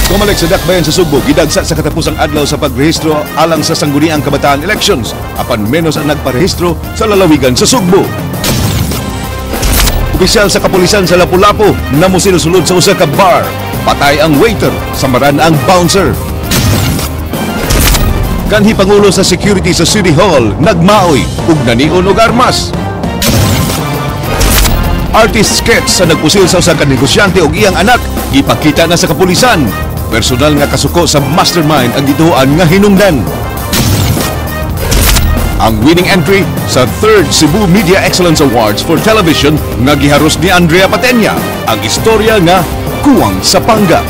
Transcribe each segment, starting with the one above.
Comelec sa Dakbayan sa Sugbo gidagsa sa katapusang adlaw sa pagrehistro alang sa Sangguniang Kabataan elections, apan menos ang nagparehistro sa lalawigan sa Sugbo. Opisyal sa kapulisan sa Lapu-Lapu namusil sulod sa usa ka bar. Patay ang waiter, samaran ang bouncer. Kanhi Pangulo sa security sa City Hall nagmaoy ug nanion og armas. Artist sketch sa nagpusil sa usa ka negosyante ug iyang anak gipakita na sa kapulisan. Personal nga kasuko sa mastermind ang gituoan nga hinungdan. Ang winning entry sa 3rd Cebu Media Excellence Awards for Television nga giharos ni Andrea Patenya, ang istorya nga Kuwang sa Pangga.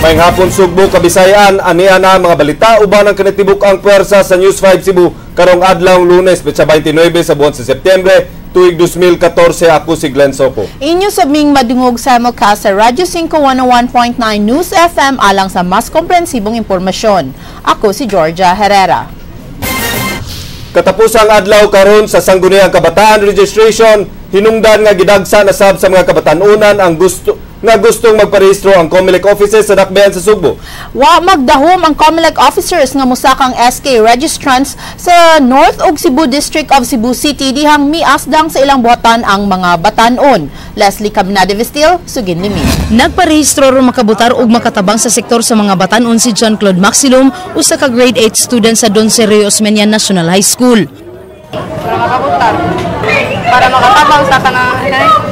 Maayong hapon Sugbo, Kabisayaan, ania na mga balita uban ang kinatibuk ang puwersa sa News 5 Cebu karong adlaw Lunes, petsa 29 sa buwan sa Setyembre, tuig 2014. Ako si Glenn Sopo. Inyo sabing madungog sa simulcast sa Radyo 5 101.9 News FM alang sa mas komprehensibong impormasyon. Ako si Georgia Herrera. Katapusang adlaw karon sa Sangguniang Kabataan registration, hinungdan nga gidagsa na sab sa mga kabatanunan ang gusto nga gustong magparehistro ang COMELEC offices sa Dakbayan sa Sugbo. Wa magdahom ang COMELEC officers nga mosaka ang SK registrants sa North ug Cebu District of Cebu City dihang miasdang sa ilang buhatan ang mga batanon. Leslie Caminade Vestil, sugin limi. Nagparehistro ron makabutar og makatabang sa sektor sa mga batanon si John Claude Maxilum, usa ka grade 8 student sa Don Sergio Osmeña National High School. Para makabutar, para makatabang sa kanang.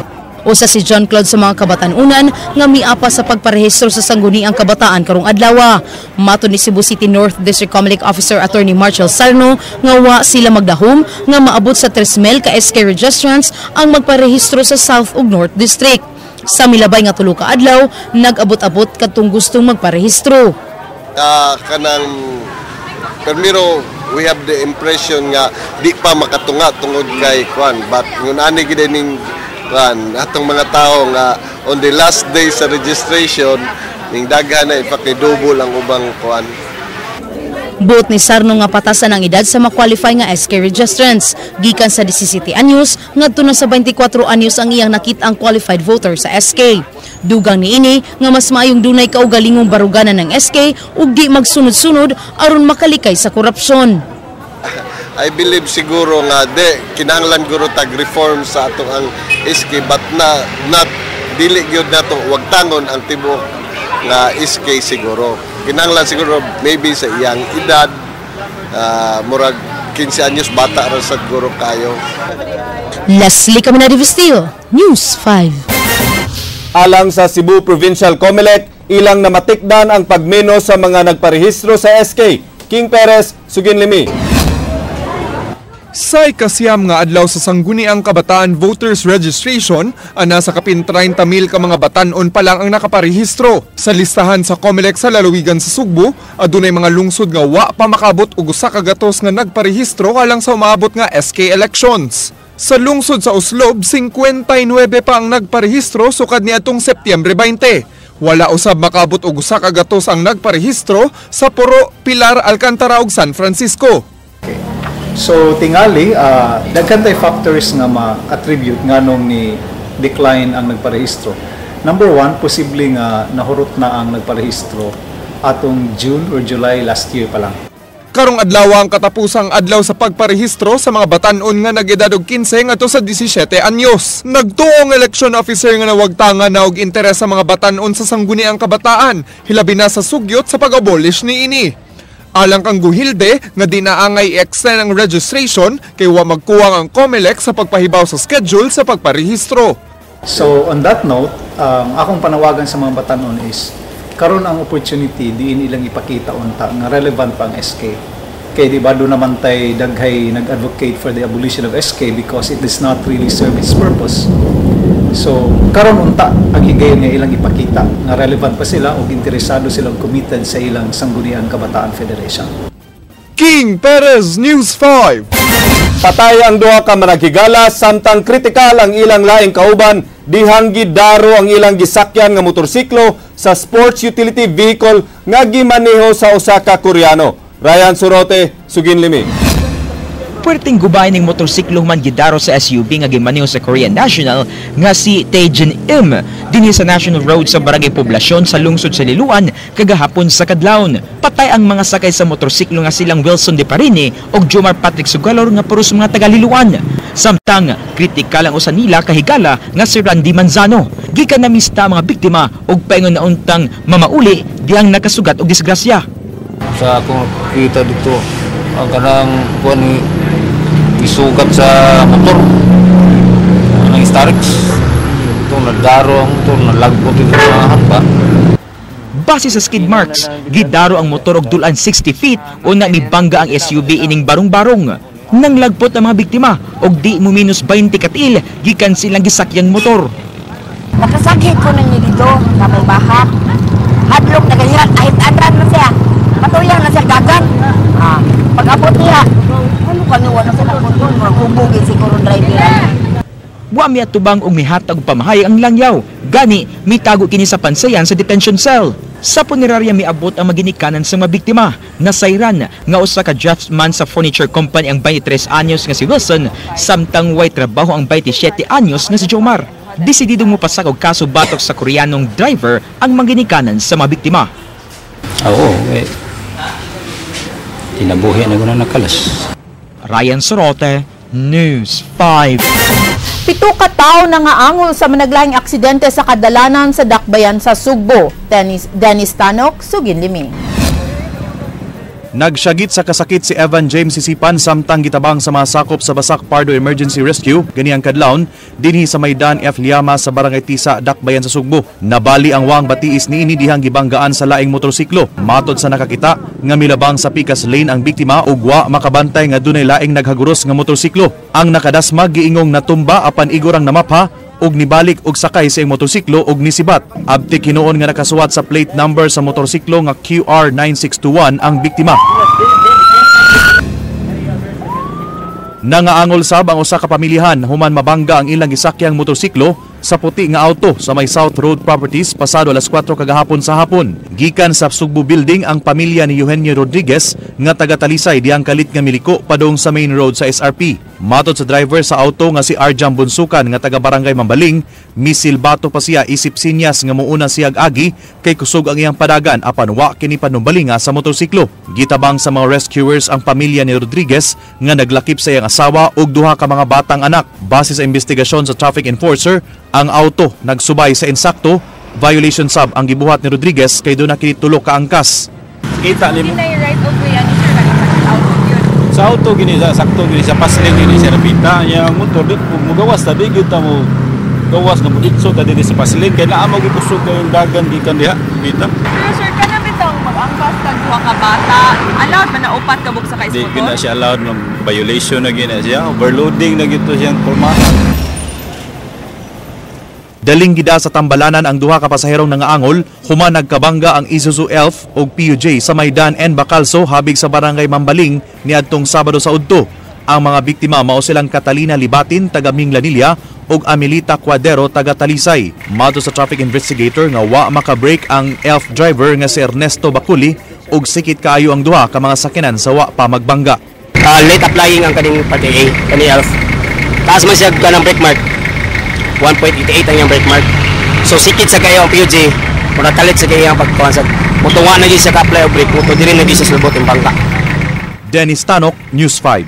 Usa si John Claude sa mga kabatanunan nga miapa sa pagparehistro sa Sangguniang Kabataan karong adlaw. Matod ni Cebu City North District COMELEC Officer Attorney Marshall Sarno nga wa sila magdahom nga maabot sa 3,000 ka SK registrants ang magparehistro sa South ug North District. Sa milabay nga tulo ka adlaw, nag-abot-abot kadtong gustong magparehistro. Kanang primero we have the impression nga di pa makatunga tungod kay kwan, but ngun ani gid ning kwan atong mga tao nga on the last day sa registration ning daghan na ipakidouble ang ubang kwan. Buot ni Sarno nga patasan ang edad sa ma-qualify nga SK registrants. Gikan sa 17 anyos ngadto na sa 24 anyos ang iyang nakit-ang qualified voter sa SK. Dugang niini nga mas maayong dunay kaugalingong baruganan ng SK ug di magsunod-sunod aron makalikay sa korupsyon. I believe siguro nga de kinahanglan guro tag reform sa atong ang SK, but na not dili gyud nato wagtangon ang tibuok nga SK siguro. Kinahanglan siguro maybe sa iyang edad, murag 15 anyos bata ra sad guro kayo. Leslie Caminade Vestil, News 5. Alang sa Cebu Provincial COMELEC, ilang namatikdan ang pagmeno sa mga nagparehistro sa SK. King Perez, sugin limi. Sa ikasiyam nga adlaw sa Sangguniang Kabataan Voters Registration, ana sa kapin 30,000 ka mga batanon pa lang ang nakaparehistro. Sa listahan sa COMELEC sa lalawigan sa Sugbo, adunay mga lungsod nga wa pa makabot og usa ka gatos nga nagparehistro alang sa umaabot nga SK elections. Sa lungsod sa Oslob, 59 pa ang nagparehistro sukad niadtong Setyembre 20. Wala usab makabot og usa ka gatos ang nagparehistro sa Puro, Pilar, Alcantara ug San Francisco. So tingali, daghan tay factors nga ma-attribute nganong ni decline ang nagparehistro. Number one, posible nga nahurot na ang nagparehistro atong June or July last year pa lang. Karong adlaw ang katapusang adlaw sa pagparehistro sa mga batan-on nga nag-edad og 15 ngadto sa 17 anyos. Nagtuong election officer nga nawagtangan na og interes sa mga batan-on sa Sangguniang Kabataan, hilabi na sa sugyot sa pag-abolish niini. Alang kang Guhilde nga di naangay i-extend ang registration kay wa magkuwang ang COMELEC sa pagpahibaw sa schedule sa pagparehistro. So on that note, akong panawagan sa mga batan-on is karon ang opportunity diin ilang ipakita unta nga relevant pa ang SK. Kay di ba do naman tay daghay nag-advocate for the abolition of SK because it does not really serve its purpose. So karon unta ang higayon nga ilang ipakita nga relevant pa sila ug interesado sila ug committed sa ilang Sangguniang Kabataan Federation. King Perez, News 5. Patay ang duha ka managhigala samtang kritikal ang ilang laing kauban dihang gidaro ang ilang gisakyan nga motorsiklo sa sports utility vehicle nga gimaneho sa usa ka Koreano. Ryan Surote, sugin limi. Puwerteng gubay ning motorsiklo human gidaro sa SUV nga gimaneho sa Korean national nga si Taejin Im dinhi sa National Road sa Barangay Poblasyon sa lungsod sa Liluan kagahapon sa kadlawon. Patay ang mga sakay sa motorsiklo nga silang Wilson De Parini ug Jomar Patrick Sugalor nga puros mga taga Liluan. Samtang kritikal ang usa nila kahigala nga si Randy Manzano. Gikan namista ang mga biktima ug paingon na untang mamauli diyang nakasugat og disgrasya. Sa akong kita dito ang kanang kuan ni isugat sa motor ng Starex ito, nadaro ang motor, nalagpot ito sa hamba. Base sa skid marks, gidaro ang motor og dulan 60 feet o na mibangga ang SUV ining barong-barong. Nang lagpot ang mga biktima og di mo minus 20 katil gikan silang gisakyang motor. Nakasakit ko ninyo dito sa may bahak. Hadlok na ganyan, kahit andran na siya. Matuyang na siya gagan. Pag-abot niya, ano ka niwa na sila kung maghubugin siguro driver. Wa miatubang og mihatag og pamahay ang langyaw. Gani, mitago kini sa pansayan sa detention cell. Sa punerarya miabot ang maginikanan sa mga biktima. Nasayran nga usa ka draftsman sa furniture company ang 23 anyos nga si Wilson, samtang way trabaho ang 27 anyos nga si Jomar. Desididong mopasak og kaso batok sa Koreanong driver ang maginikanan sa mga biktima. Oo, eh, tinabuhi na ko na nakalas. Ryan Sorote, News 5. 7 ka tawo nangaangol sa managlahing aksidente sa kadalanan sa Dakbayan sa Sugbo. Dennis Tanok, Sugin Limi. Nagsyagit sa kasakit si Evan James Sisipan samtang gitabang sa mga sakop sa Basak Pardo Emergency Rescue ganiyang kadlawon dinhi sa Maydan F. Liama sa Barangay Tisa, Dakbayan sa Sugbo. Nabali ang wang batiis niini dihang gibanggaan sa laing motorsiklo. Matod sa nakakita nga milabang sa pikas lane ang biktima ug wa makabantay nga dunay laing naghaguros nga motorsiklo. Ang nakadasmag giingong natumba apan igorang namapha og nibalik og sakay sa iyang motorsiklo og nisibat. Abtik hinuon nga nakasuwat sa plate number sa motorsiklo nga QR9621 ang biktima. Nangaangol sab ang usa ka pamilyahan human mabangga ang ilang gisakyang motorsiklo sa puti nga auto sa may South Road Properties pasado alas 4 kagahapon sa hapon. Gikan sa Sugbo Building ang pamilya ni Eugenio Rodriguez nga taga Talisay diyang kalit nga miliko padung sa main road sa SRP. Matod sa driver sa auto nga si Arjam Bunsukan nga taga Barangay Mambaling, misilbato pa siya isip sinyas nga muuna siya agi kay kusog ang iyang padagan apan wa kini panumbalinga sa motorsiklo. Gitabang sa mga rescuers ang pamilya ni Rodriguez nga naglakip sa iyang asawa ug duha ka mga batang anak. Base sa investigasyon sa traffic enforcer, ang auto nagsubay sa insakto, violation sub ang gibuhat ni Rodriguez kay doon na kini tulo ka angkas. Kita nimo. Right of way ani sir, auto yun. Sa auto gini sa sakto gini sa paslane gini sa rapita nya motor dit mugawas ta di gyud ta mo gawas nga muditso ta diri sa paslane kay naa mo gikusog kayong dagan gikan diha pita. Pero sir, kana bitong mag-angkas kag duha ka bata, allowed man na upat ka buk sa Di ka gyud na siya allowed ng violation na gyud na siya, overloading na gyud to siyang pormahan. Daling gida sa tambalanan ang duha ka pasaherong nangaangol human nagkabangga ang Isuzu Elf ug PUJ sa Maydan and Bacalso habig sa Barangay Mambaling niadtong Sabado sa udto. Ang mga biktima mao silang Catalina Libatin taga Minglanilla ug Amelita Cuadero taga Talisay. Matod sa traffic investigator nga wa maka-break ang Elf driver nga si Ernesto Baculi ug sikit kaayo ang duha ka mga sakyanan sa wa pa magbangga. Late applying ang kaning party A, kani Elf. Taas man siya kanang brake mark. 1.88 ang iyang brake mark. So sikit sa kayo ang PUJ, mura kalit sa kayo ang pagkuhan sa mutunga na siya ka-apply og brake, muto diri na siya sulbot ang bangka. Dennis Tanok, News 5.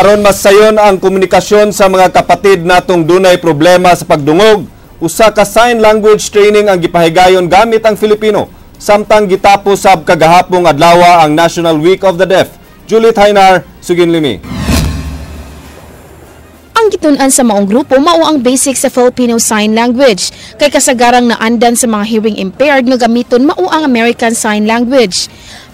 Aron mas sayon ang komunikasyon sa mga kapatid natong dunay problema sa pagdungog, usa ka sign language training ang gipahigayon gamit ang Filipino. Samtang gitapos sab kagahapong adlaw ang National Week of the Deaf. Juliet Hainar, Sugin Limi. Ang gitun-an sa maong grupo mao ang basic sa Filipino Sign Language kay kasagarang naandan sa mga hearing impaired nga gamiton mao ang American Sign Language.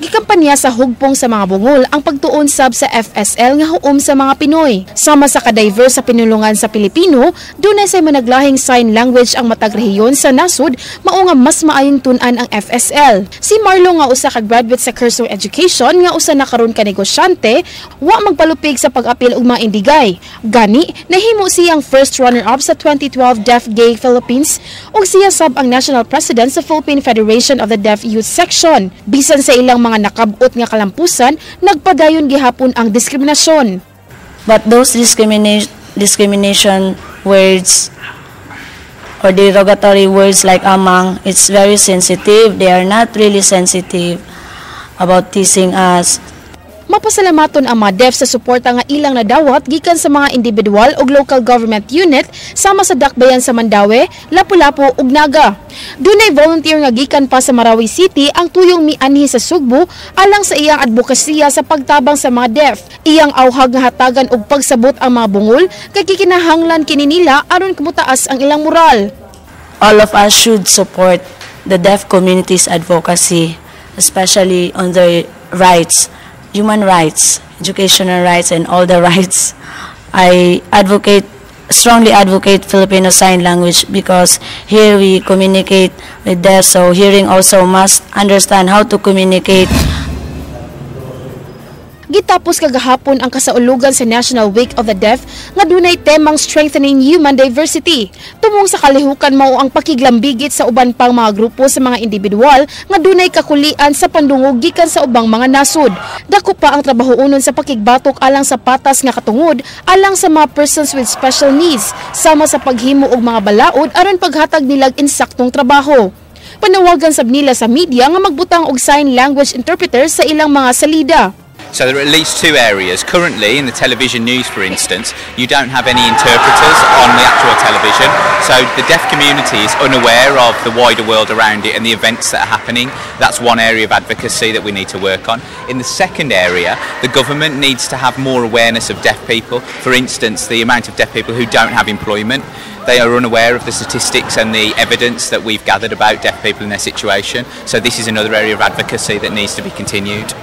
Gikampanya sa hugpong sa mga bungol ang pagtuon sab sa FSL nga huom sa mga Pinoy. Sama sa ka-diverse sa pinulungan sa Pilipino, dunay say managlahing sign language ang matag rehiyon sa nasod mao nga mas maayong tun-an ang FSL. Si Marlo nga usa ka graduate sa Cursor Education nga usa na karon ka negosyante, wa magpalupig sa pag-apil og mga indigay. Gani, nahimo siyang first runner-up sa 2012 Deaf Gay Philippines ug siya sab ang national president sa Philippine Federation of the Deaf Youth Section. Bisan sa ilang mga mga nakabot nga kalampusan, nagpadayon gihapon ang diskriminasyon. But those discrimination words or derogatory words like amang, it's very sensitive. They are not really sensitive about teasing us. Mapasalamaton ang mga deaf sa suporta nga ilang nadawat gikan sa mga individual ug local government unit sama sa Dakbayan sa Mandaue, Lapu-Lapu ug Naga. Dunay volunteer nga gikan pa sa Marawi City ang tuyong mianhi sa Sugbo alang sa iyang advokasya sa pagtabang sa mga deaf. Iyang auhag nga hatagan og pagsabot ang mga bungol kay gikinahanglan kini nila aron kumutaas ang ilang moral. All of us should support the deaf community's advocacy, especially on their rights, human rights, educational rights, and all the rights. I strongly advocate Filipino Sign Language because here we communicate with deaf, so hearing also must understand how to communicate. Gitapos kagahapon ang kasaulugan sa National Week of the Deaf nga dunay temang Strengthening Human Diversity. Tumong sa kalihukan mao ang pakiglambigit sa uban pang mga grupo sa mga individual nga dunay kakulian sa pandungog gikan sa ubang mga nasod. Dako pa ang trabahoonon sa pakigbatok alang sa patas nga katungod alang sa mga persons with special needs sama sa paghimo og mga balaod aron paghatag nilag insaktong trabaho. Panawagan sab nila sa media nga magbutang og sign language interpreter sa ilang mga salida. So there are at least two areas. Currently, in the television news, for instance, you don't have any interpreters on the actual television. So the deaf community is unaware of the wider world around it and the events that are happening. That's one area of advocacy that we need to work on. In the second area, the government needs to have more awareness of deaf people. For instance, the amount of deaf people who don't have employment. They are unaware of the statistics and the evidence that we've gathered about deaf people in their situation. So this is another area of advocacy that needs to be continued.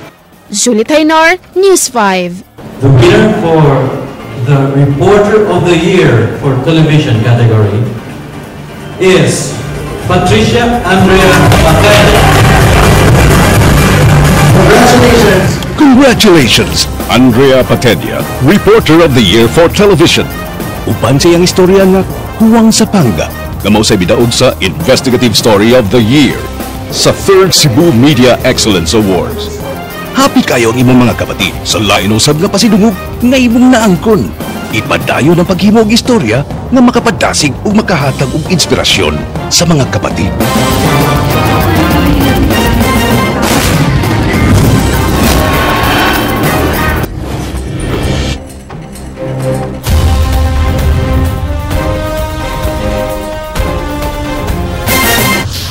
Julie Taynar, News 5. The winner for the Reporter of the Year for Television category is Patricia Andrea Patel. Congratulations! Congratulations, Andrea Patedia, Reporter of the Year for Television. Uban sa iyang istorya nga Huwang sa Pangga, nga mao say bidaog sa Investigative Story of the Year sa 3rd Cebu Media Excellence Awards. Happy kayo ang imong mga kapatid sa lain usab nga pasidungog nga imong naangkon. Ipadayon ang paghimo og istorya nga makapadasig ug makahatag og inspirasyon sa mga kapatid.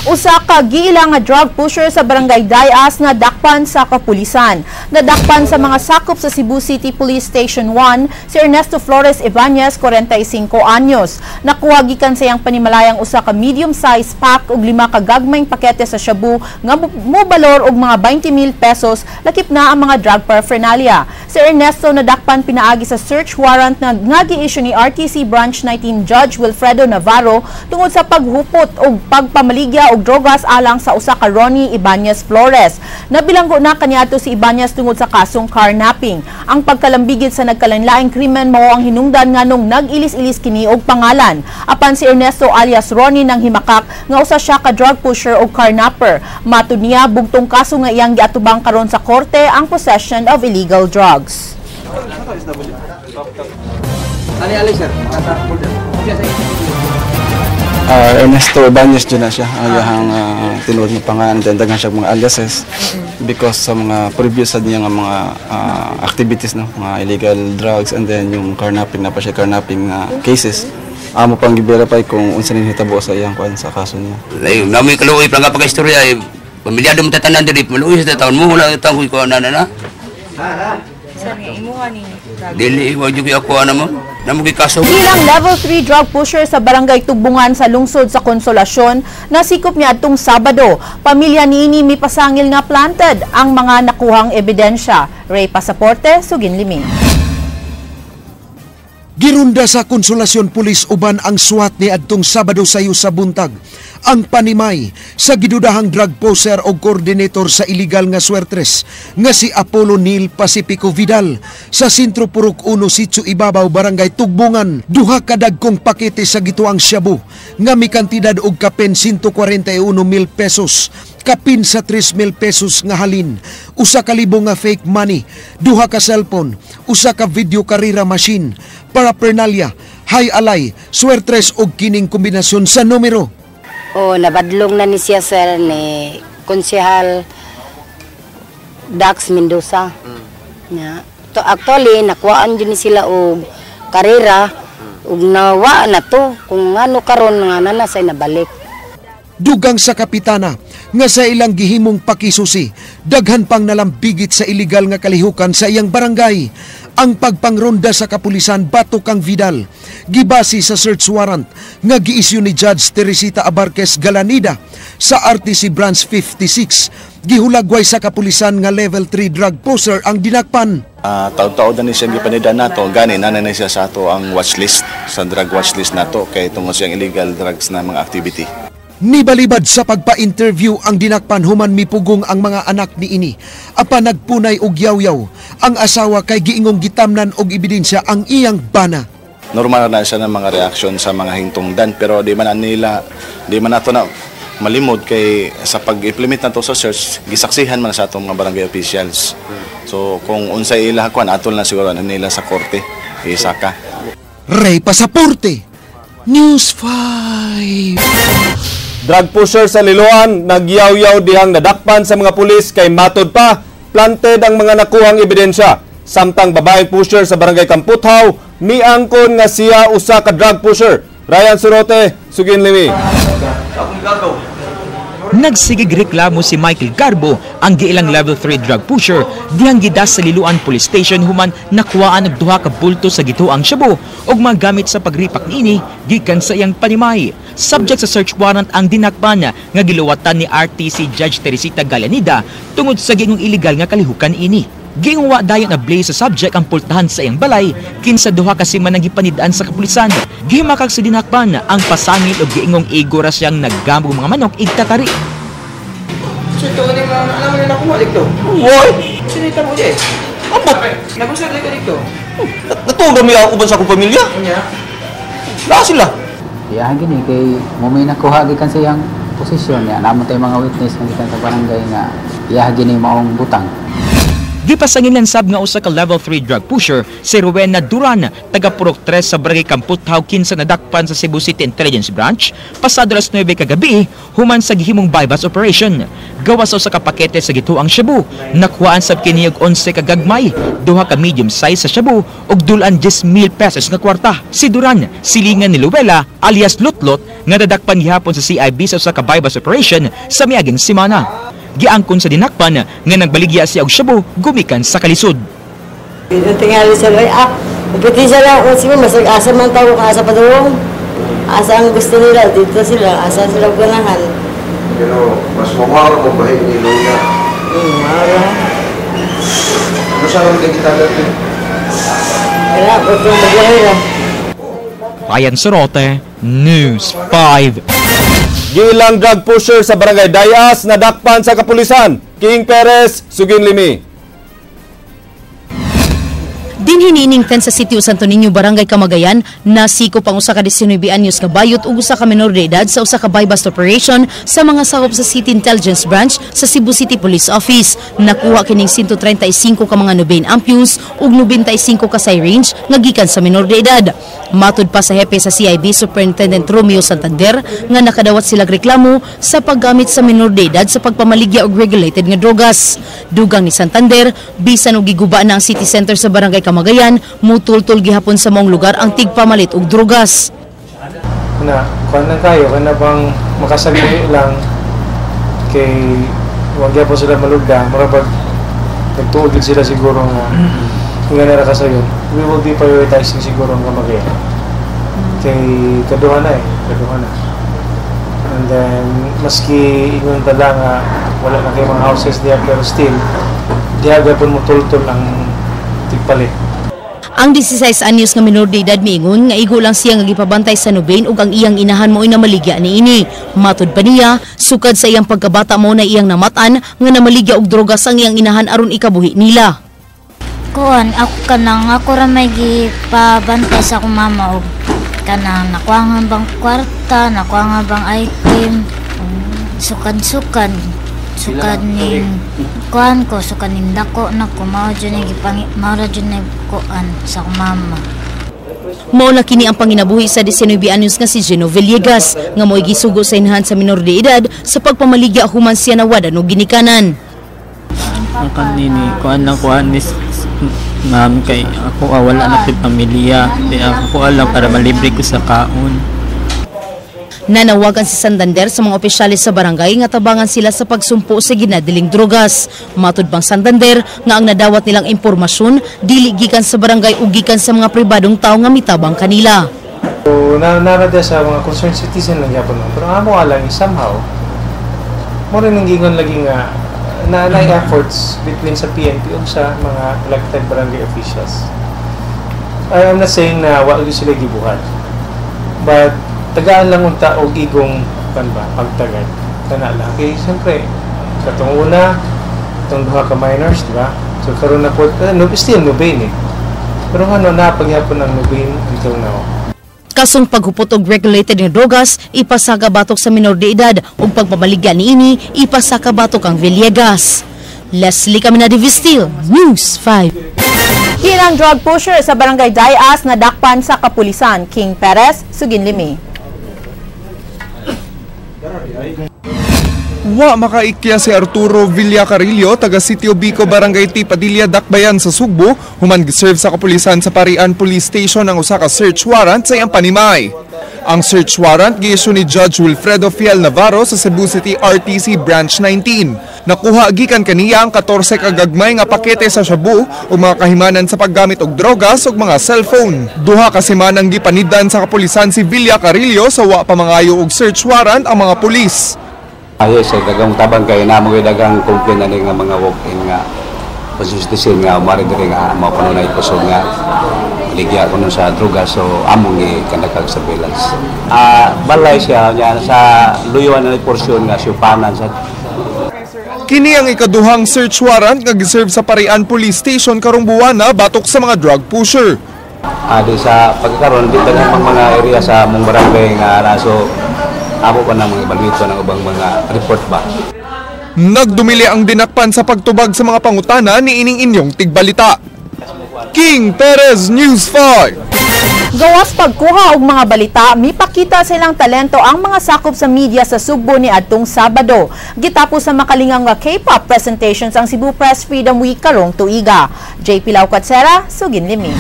Usa ka giila nga drug pusher sa Barangay Dayas na dakpan sa kapulisan. Nadakpan sa mga sakop sa Cebu City Police Station 1 si Ernesto Flores Ibanez, 45 anyos. Nakuha gikan sa iyang panimalayang usa ka medium-size pack ug 5 ka gagmayng pakete sa shabu nga mobalor og mga 20,000 pesos, lakip na ang mga drug paraphernalia. Si Ernesto nadakpan pinaagi sa search warrant na nga gi-issue ni RTC Branch 19 Judge Wilfredo Navarro tungod sa paghupot og pagpamaligya og drogas alang sa usa ka Ronnie Ibanez Flores. Nabilanggo na kaniadto si Ibanez tungod sa kasong carnapping. Ang pagkalambigit sa nagkalainlaing krimen mao ang hinungdan nganong nag-ilis-ilis kini og pangalan. Apan si Ernesto alias Ronnie nang himakak nga usa siya ka drug pusher og carnapper. Matud niya bugtong kaso nga iyang giatubang karon sa korte ang possession of illegal drugs. Ernesto Ibanez dyan na siya, ang iyang tinuod nga pangalan, then daghan siya mga aliases because sa mga previous sa niya nga mga activities, no, mga illegal drugs and then yung carnapping na pa siya, carnapping na cases. Amo pang gi-verify kung unsa ni hitabo sa iyang kuan sa kaso niya. Layo, nami kaluoy pa nga pagka-istorya eh, pamilyado mo tatanan diri, maluoy sa taon mo wala tang ko na na. Dili wa jud ako ana mo. Namo gi kaso. Bilang level 3 drug pusher sa Barangay Tugbungan sa lungsod sa Consolacion, nasikop niya adtong Sabado. Pamilya niini mipasangil nga planted ang mga nakuhang ebidensya. Ray Pasaporte, Sugin Liming. Girunda sa Consolacion Police uban ang SWAT ni adtong Sabado sayo sa buntag. Ang panimay sa gidudahang drug poser o coordinator sa illegal nga swertres nga si Apollo Neil Pacifico Vidal sa Sentro Purok 1 Sitio Ibabaw, Barangay Tugbungan. Duha ka dagkong pakete sa gituang shabu nga mikantidad og kapen 141,000 pesos Kapin sa 3,000 pesos nga halin, 1,000 nga fake money, 2 ka cellphone, 1 ka video karira machine, paraphernalia, hay alay, swertres og kining kombinasyon sa numero. O nabadlong na ni siya sir ni Konsehal Dax Mendoza. Ya. To actually nakuhaan jud ni sila og karera ug nawa na to kung ano karon nga na say nabalik. Dugang sa kapitana nga sa ilang gihimong pakisusi, daghan pang nalambigit sa iligal nga kalihukan sa iyang barangay. Ang pagpangronda sa kapulisan batok kang Vidal, gibase sa search warrant nga giisyu ni Judge Teresita Abarquez Galanida sa RTC Branch 56, gihulagway sa kapulisan nga level 3 drug pusher ang dinakpan. Taod-taod na ni siyang gipanida nato, gani na na siya sa ato ang watchlist, sa drug watchlist nato kay tungod siyang illegal drugs na mga activity. Nibalibad sa pagpa-interview ang dinakpan human mipugong ang mga anak niini. Apa nagpunay og yaw-yaw ang asawa kay giingong gitamnan og ebidensya ang iyang bana. Normal na siya ng mga reaksyon sa mga hingtungdan, pero di man nila, di man nato na malimod kay sa pag-implement nato sa search gisaksihan man sa atong mga barangay officials. So kung unsay ila kuan atol na siguro na nila sa korte isaka. Ray Pasaporte, News 5. Drug pusher sa Liloan, nagyaw-yaw dihang nadakpan sa mga pulis kay matod pa, planted ang mga nakuhang ebidensya. Samtang babaeng pusher sa barangay Kamputhaw, miangkon nga siya usa ka drug pusher. Ryan Surote, Sugin Limi. Nagsigig reklamo si Michael Garbo, ang giilang level 3 drug pusher, dihang gidas sa Liloan Police Station human nakuhaan og duha ka bulto sa gituang shabu ug magamit sa pagripak niini gikan sa iyang panimay. Subject sa search warrant ang dinakpan nga giluwatan ni RTC Judge Teresita Galanida tungod sa giingong illegal nga kalihukan ini. Giingong wa dayon na blaze sa subject ang pultahan sa iyang balay kinsa duha ka semana gipanid-an sa kapulisan. Gihimakag sa dinakpan ang pasangil og giingong igo ra siyang naggamog mga manok igtatari. Sino ni mga alam mo na nakuha dito? Why? Sino yung tabo dyan? Ambot! Nag-usap ka dito? Natulog mi ako uban sa akong pamilya. Unya? Naa sila. Iya gini kay mo may nakuha gikan sa iyang posisyon niya. Namo tay mga witness nga gikan sa barangay nga iya gini maong butang. Gipasangilan sab nga usa ka level 3 drug pusher si Rowena Duran, taga Purok 3 sa Barangay Kamputhaw kinsa nadakpan sa Cebu City Intelligence Branch pasado alas 9 kagabi human sa gihimong bypass operation. Gawas sa usa ka pakete sa gituang shabu, nakuhaan sab kini og 11 ka gagmay, duha ka medium size sa shabu ug dulan 10,000 pesos nga kwarta. Si Duran silingan ni Luella alias Lutlot nga nadakpan gihapon sa CIB sa usa ka bypass operation sa miaging semana. Giangkon sa dinakpan nga nagbaligya siya og shabu gumikan sa kalisod. Tingali sa lay, upiti sila, sige, masag asa man tao, asa pa doon. Asa ang gusto nila, dito sila, asa sila ganahan. Pero mas mamahal mo ba ni Lola? Mahal. Ano sa naman kita dati? Wala, gusto maglahi lang. Ryan Sorote, News 5. Gilang drug pusher sa Barangay Dayas nadakpan sa kapulisan. King Perez, Sugin Limi. Dinhi niining 10 sa sitio Santo Niño, Barangay Kamagayan, nasiko pang usa ka 19 anyos nga bayot ug usa ka menor de edad sa usa ka buy-bust operation sa mga sakop sa City Intelligence Branch sa Cebu City Police Office. Nakuha kining 135 ka mga Nubain ampules ug 95 ka syringe nga gikan sa menor de edad. Matud pa sa hepe sa CIB Superintendent Romeo Santander nga nakadawat sila reklamo sa paggamit sa menor de edad sa pagpamaligya og regulated nga drogas. Dugang ni Santander, bisan og giguba na ang city center sa Barangay Kamagayan, mutultol gihapon sa maong lugar ang tigpamalit og drogas. Na, kuan lang kayo, kana bang makasagli lang kay wag gyapon sila malugda, mura bag nagtuod sila siguro nga nga nara ka sayo. We will be prioritizing siguro ang Kamagayan. Kay kaduha na eh, kaduha na. And then, maski ingon tala nga wala na kay mga houses diya, pero still, diya gyapon mo tultol ang tigpalit. Ang 16 anyos nga minor de edad miingon nga igo lang siya nga gipabantay sa Nubain ug ang iyang inahan mo'y namaligya niini. Matud pa niya, sukad sa iyang pagkabata mo na iyang namatan nga namaligya og drogas ang iyang inahan aron ikabuhi nila. Kuan ako kanang ako ra may gipabantay sa akong mama og kanang nakuha nga bang kwarta, nakuha nga bang item, sukan-sukan. Sukad ning kuan ko, sukad ning dako na ko, mao jud ni mao ra jud ni kuan sa akong mama. Mao na kini ang panginabuhi sa 19 anyos nga si Gino Villegas nga mo'y gisugo sa inahan sa minor de edad sa pagpamaligya human siya nawad og ginikanan. Ang kanini kuan lang kuan ni ma'am kay ako wala na ko'y pamilya, di ako alam para malibre ko sa kaon. Nanawagan si Santander sa mga opisyales sa barangay nga tabangan sila sa pagsumpo sa ginadiling drogas. Matud bang Santander nga ang nadawat nilang impormasyon dili gikan sa barangay o gikan sa mga pribadong tao nga mitabang kanila. So, narada sa mga concerned citizen lang yapon. Pero amo alang somehow mo rin ang gingon lagi nga na efforts between sa PNP o sa mga elected barangay officials. I'm not saying na wa sila gibuhat. But tagaan lang unta og igong kan ba pagtagad kana lang kay siyempre katong una itong duha ka minors, di ba? So karon na po still Nubain eh, pero ngano na pagyapon ang Nubain until now. Kasong paghupot og regulated nga drogas ipasaka batok sa minor de edad ug pagpamaligya niini ipasaka batok ang Villegas. Leslie Caminada-Vistil, News 5. Hinang drug pusher sa Barangay Dayas na dakpan sa kapulisan. King Perez, Suginlimi. Wa makaikya si Arturo Villacarillo taga Sitio Bico, Barangay T. Padilla, Dakbayan sa Sugbo, human giserve sa kapulisan sa Parian Police Station ang usa ka search warrant sa iyang panimay. Ang search warrant giisyu ni Judge Wilfredo Fiel Navarro sa Cebu City RTC Branch 19. Nakuha gikan kaniya ang 14 ka gagmay nga pakete sa shabu ug mga kahimanan sa paggamit og drogas ug mga cellphone. Duha ka semanang gipaniddan sa kapulisan si Villacarillo sa wa pa mangayo og search warrant ang mga pulis. Ayos, sa dagang tabang kay na mga dagang complain ani nga mga walk-in nga citizen nga mari diri nga mao kuno na ipusog nga ligya kuno sa droga, so among gi kandakag surveillance. Balay siya nya sa luyuan na porsyon nga siupanan sa. Kini ang ikaduhang search warrant nga giserve sa Parian Police Station karong buwana batok sa mga drug pusher. Di sa pagkaron di daghang mga area sa among barangay nga naso amo pa ng mga evaluate ng ubang mga report ba. Nagdumili ang dinakpan sa pagtubag sa mga pangutana ni ining inyong tigbalita. King Perez, News 5. Gawas pagkuha og mga balita, mipakita silang talento ang mga sakop sa media sa Sugbo ni adtong Sabado. Gitapos sa makalingang nga K-pop presentations ang Cebu Press Freedom Week karong tuiga. JP Laucatsera, Suginlimi.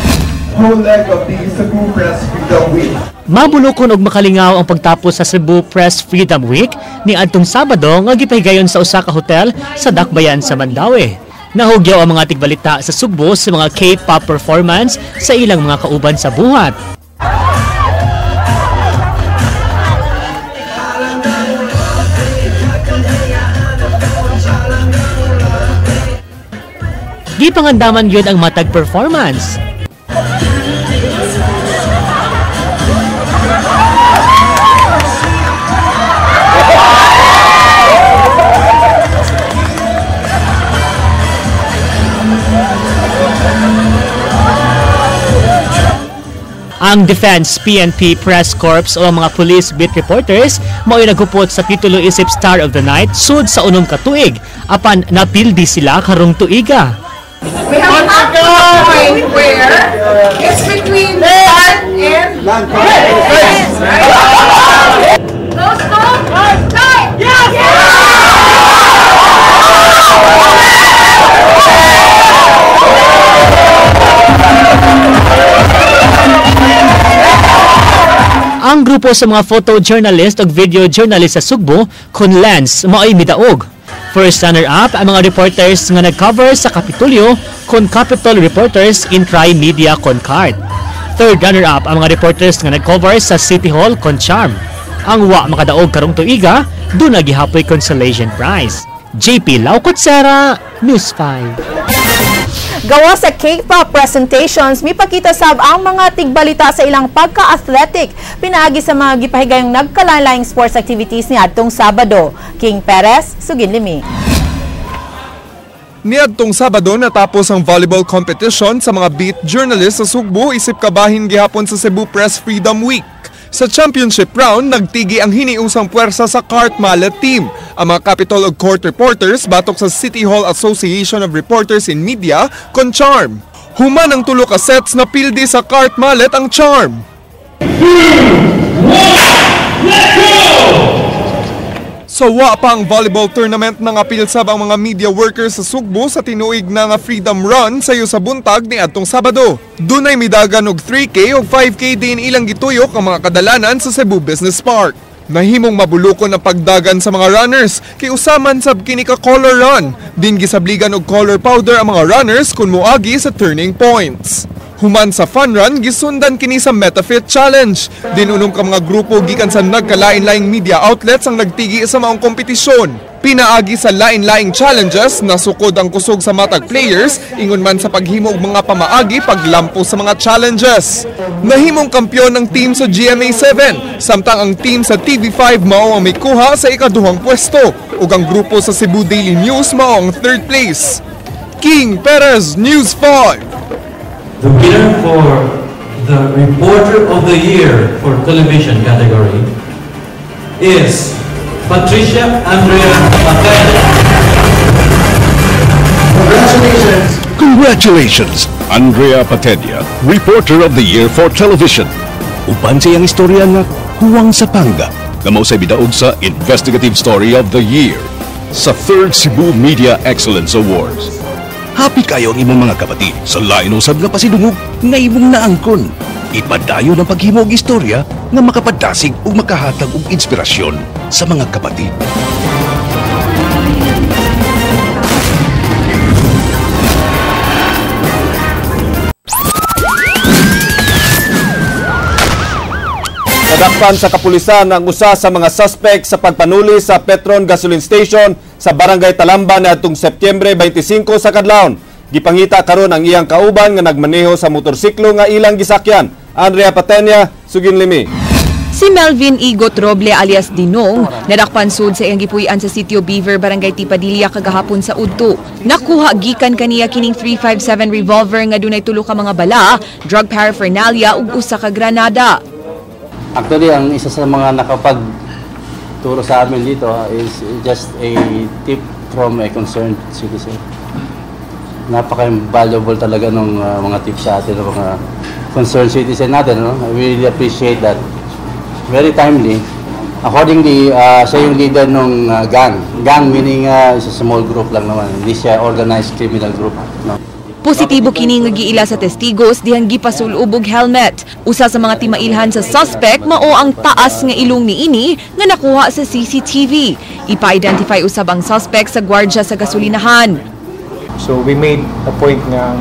Whole leg of the Cebu Press Freedom Week. Mabulokon og makalingaw ang pagtapos sa Cebu Press Freedom Week ni adtong Sabado nga gipahigayon sa usa ka hotel sa Dakbayan sa Mandaue. Nahugyaw ang mga tigbalita sa Sugbo sa mga K-pop performance sa ilang mga kauban sa buhat. Gipangandaman yun ang matag performance. Ang Defense PNP Press Corps o ang mga police beat reporters mao'y naghupot sa titulo isip Star of the Night sud sa unom ka tuig apan napildi sila karong tuiga. We have come to a point where it's between land and defense, right? Those two? Nine! Yes! Ang grupo sa mga photojournalist ug video journalist sa Sugbo kun Lens mao'y midaog. First runner-up ang mga reporters nga nag-cover sa Kapitolyo kun Capitol Reporters in Tri-Media Concart. Third runner-up ang mga reporters nga nag-cover sa City Hall kon Charm. Ang wa makadaog karong tuiga, duna gihapoy consolation prize. JP Laucotsera, News 5. Gawa sa K-pop presentations, mipakita sab ang mga tigbalita sa ilang pagka-athletic pinaagi sa mga gipahigayong nagkalain-laing sports activities ni adtong Sabado. King Perez, Suginlimi. Niadtong Sabado natapos ang volleyball competition sa mga beat journalists sa Sugbo isip kabahin gihapon sa Cebu Press Freedom Week. Sa championship round, nagtigi ang hiniusang puwersa sa Cart Mallet team. Ang mga Capitol ug Court Reporters batok sa City Hall Association of Reporters in Media kon Charm. Human ang tulo ka sets na pildi sa Cart Mallet ang Charm. 2, 1, let's go! Sa wa pa ang volleyball tournament, nangapil sab ang mga media workers sa Sugbo sa tinuig na nga Freedom Run sayo sa buntag ni adtong Sabado. Dunay midagan og 3K og 5K din ilang gituyok ang mga kadalanan sa Cebu Business Park. Nahimong mabulukon ang pagdagan sa mga runners kay usaman sab kini ka color run. Din gisabligan og color powder ang mga runners kun moagi sa turning points. Human sa fun run, gisundan kini sa MetaFit Challenge. Din unom ka mga grupo gikan sa nagkalain-laing media outlets ang nagtigi sa maong kompetisyon. Pinaagi sa lain-laing challenges, nasukod ang kusog sa matag players, ingon man sa paghimo og mga pamaagi paglampo sa mga challenges. Nahimong kampiyon ang team sa GMA7, samtang ang team sa TV5 mao ang mikuha sa ikaduhang pwesto, ug ang grupo sa Cebu Daily News mao ang third place. King Perez, News 5. The winner for the Reporter of the Year for Television category is Patricia Andrea Patel. Congratulations! Congratulations, Andrea Patedia, Reporter of the Year for Television. Uban sa iyang istorya nga Huwang sa Pangga, nga mao say bidaog sa Investigative Story of the Year sa 3rd Cebu Media Excellence Awards. Happy kayo ang imong mga kapatid sa lain usab nga pasidungog nga imong naangkon. Ipadayon ang paghimo og istorya nga makapadasig ug makahatag og inspirasyon sa mga kapatid. Nadakpan sa kapulisan ang usa sa mga suspect sa pagpanuli sa Petron Gasoline Station sa Barangay Talamba niadtong Setyembre 25 sa kadlawon. Gipangita karon ang iyang kauban nga nagmaneho sa motorsiklo nga ilang gisakyan. Andrea Patenia, sugin limi. Si Melvin Igot Roble alias Dinong, nadakpan sud sa iyang gipuy-an sa Sitio Beaver, Barangay Tipadilla kagahapon sa udto. Nakuha gikan kaniya kining 357 revolver nga dunay tulo ka mga bala, drug paraphernalia ug usa ka granada. Actually, ang isa sa mga nakapagturo sa amin dito is just a tip from a concerned citizen. Napaka-valuable talaga ng mga tips sa atin ng mga concerned citizen natin. No? I really appreciate that. Very timely. Accordingly, siya yung leader ng gang. Gang meaning is a small group lang naman. Hindi siya organized criminal group. No? Positibo kini nga giila sa testigos dihang gipasul-ob og helmet. Usa sa mga timailhan sa suspect mao ang taas nga ilong niini nga nakuha sa CCTV. Ipa-identify usab ang suspect sa gwardya sa gasolinahan. So we made a point nga ang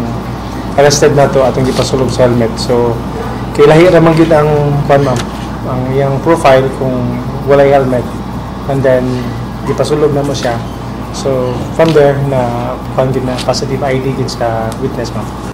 arrested nato atong gipasulog sa helmet. So kay lahi ra man gyud ang kuan ma'am, ang iyang profile kung walay helmet, and then gipasulog na mo siya. So from there na kuan gyud na positive ID gyud sa witness ma'am.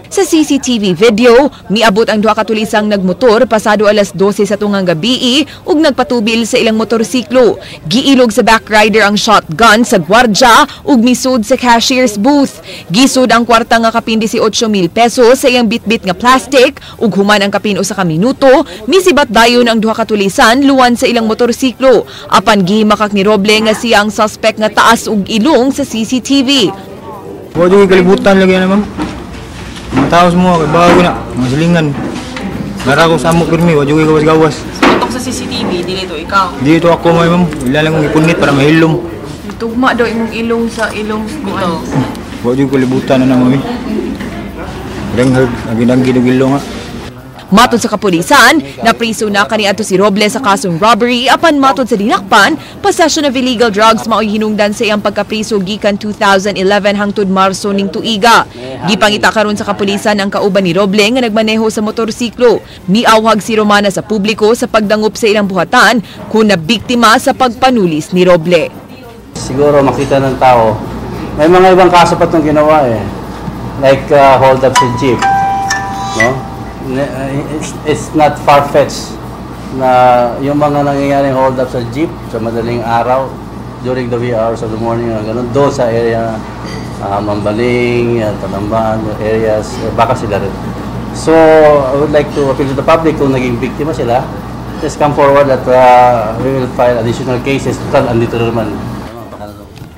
Sa CCTV video, miabot ang duha ka tulisang nagmotor pasado alas 12 sa tungang gabii ug nagpatubil sa ilang motorsiklo. Giilog sa backrider ang shotgun sa gwardya ug misud sa cashier's booth. Gisud ang kwarta nga kapin 18,000 pesos sa iyang bitbit nga plastic ug human ang kapin usa ka minuto, misibat dayon ang duha ka tulisan luwan sa ilang motorsiklo. Apan gihimakak ni Roble nga siya ang suspect nga taas og ilong sa CCTV. Wa jud kalibutan lagi na ma'am. Mga tao semua kay bago na, mga silingan. Nara ko sa amok pirmi, wa jud gawas-gawas. Tutok sa CCTV, dili to ikaw. Dito ako may ma'am, ila lang kong ipunit para mahilom. Tugma daw imong ilong sa ilong nito. Wa jud kalibutan na mami. Renghag, aginanggi og ilong ha. Matod sa kapulisan, napriso na kaniadto si Robles sa kasong robbery apan matod sa dinakpan, possession of illegal drugs mao'y hinungdan sa iyang pagkapriso gikan 2011 hangtod Marso ning tuiga. Gipangita karon sa kapulisan ang kauban ni Roble nga nagmaneho sa motorsiklo. Miawhag si Romana sa publiko sa pagdangup sa ilang buhatan kung nabiktima sa pagpanulis ni Roble. Siguro makita ng tao, may mga ibang kaso pa itong ginawa eh. Like hold up sa jeep. No? It's not far-fetched na yung mga nangyayaring hold up sa jeep sa madaling araw during the wee hours of the morning, ganun, doon sa area Mambaling, Talamban areas, baka sila rin. So, I would like to appeal to the public kung naging biktima sila, Just come forward at we will file additional cases. Total, andito naman.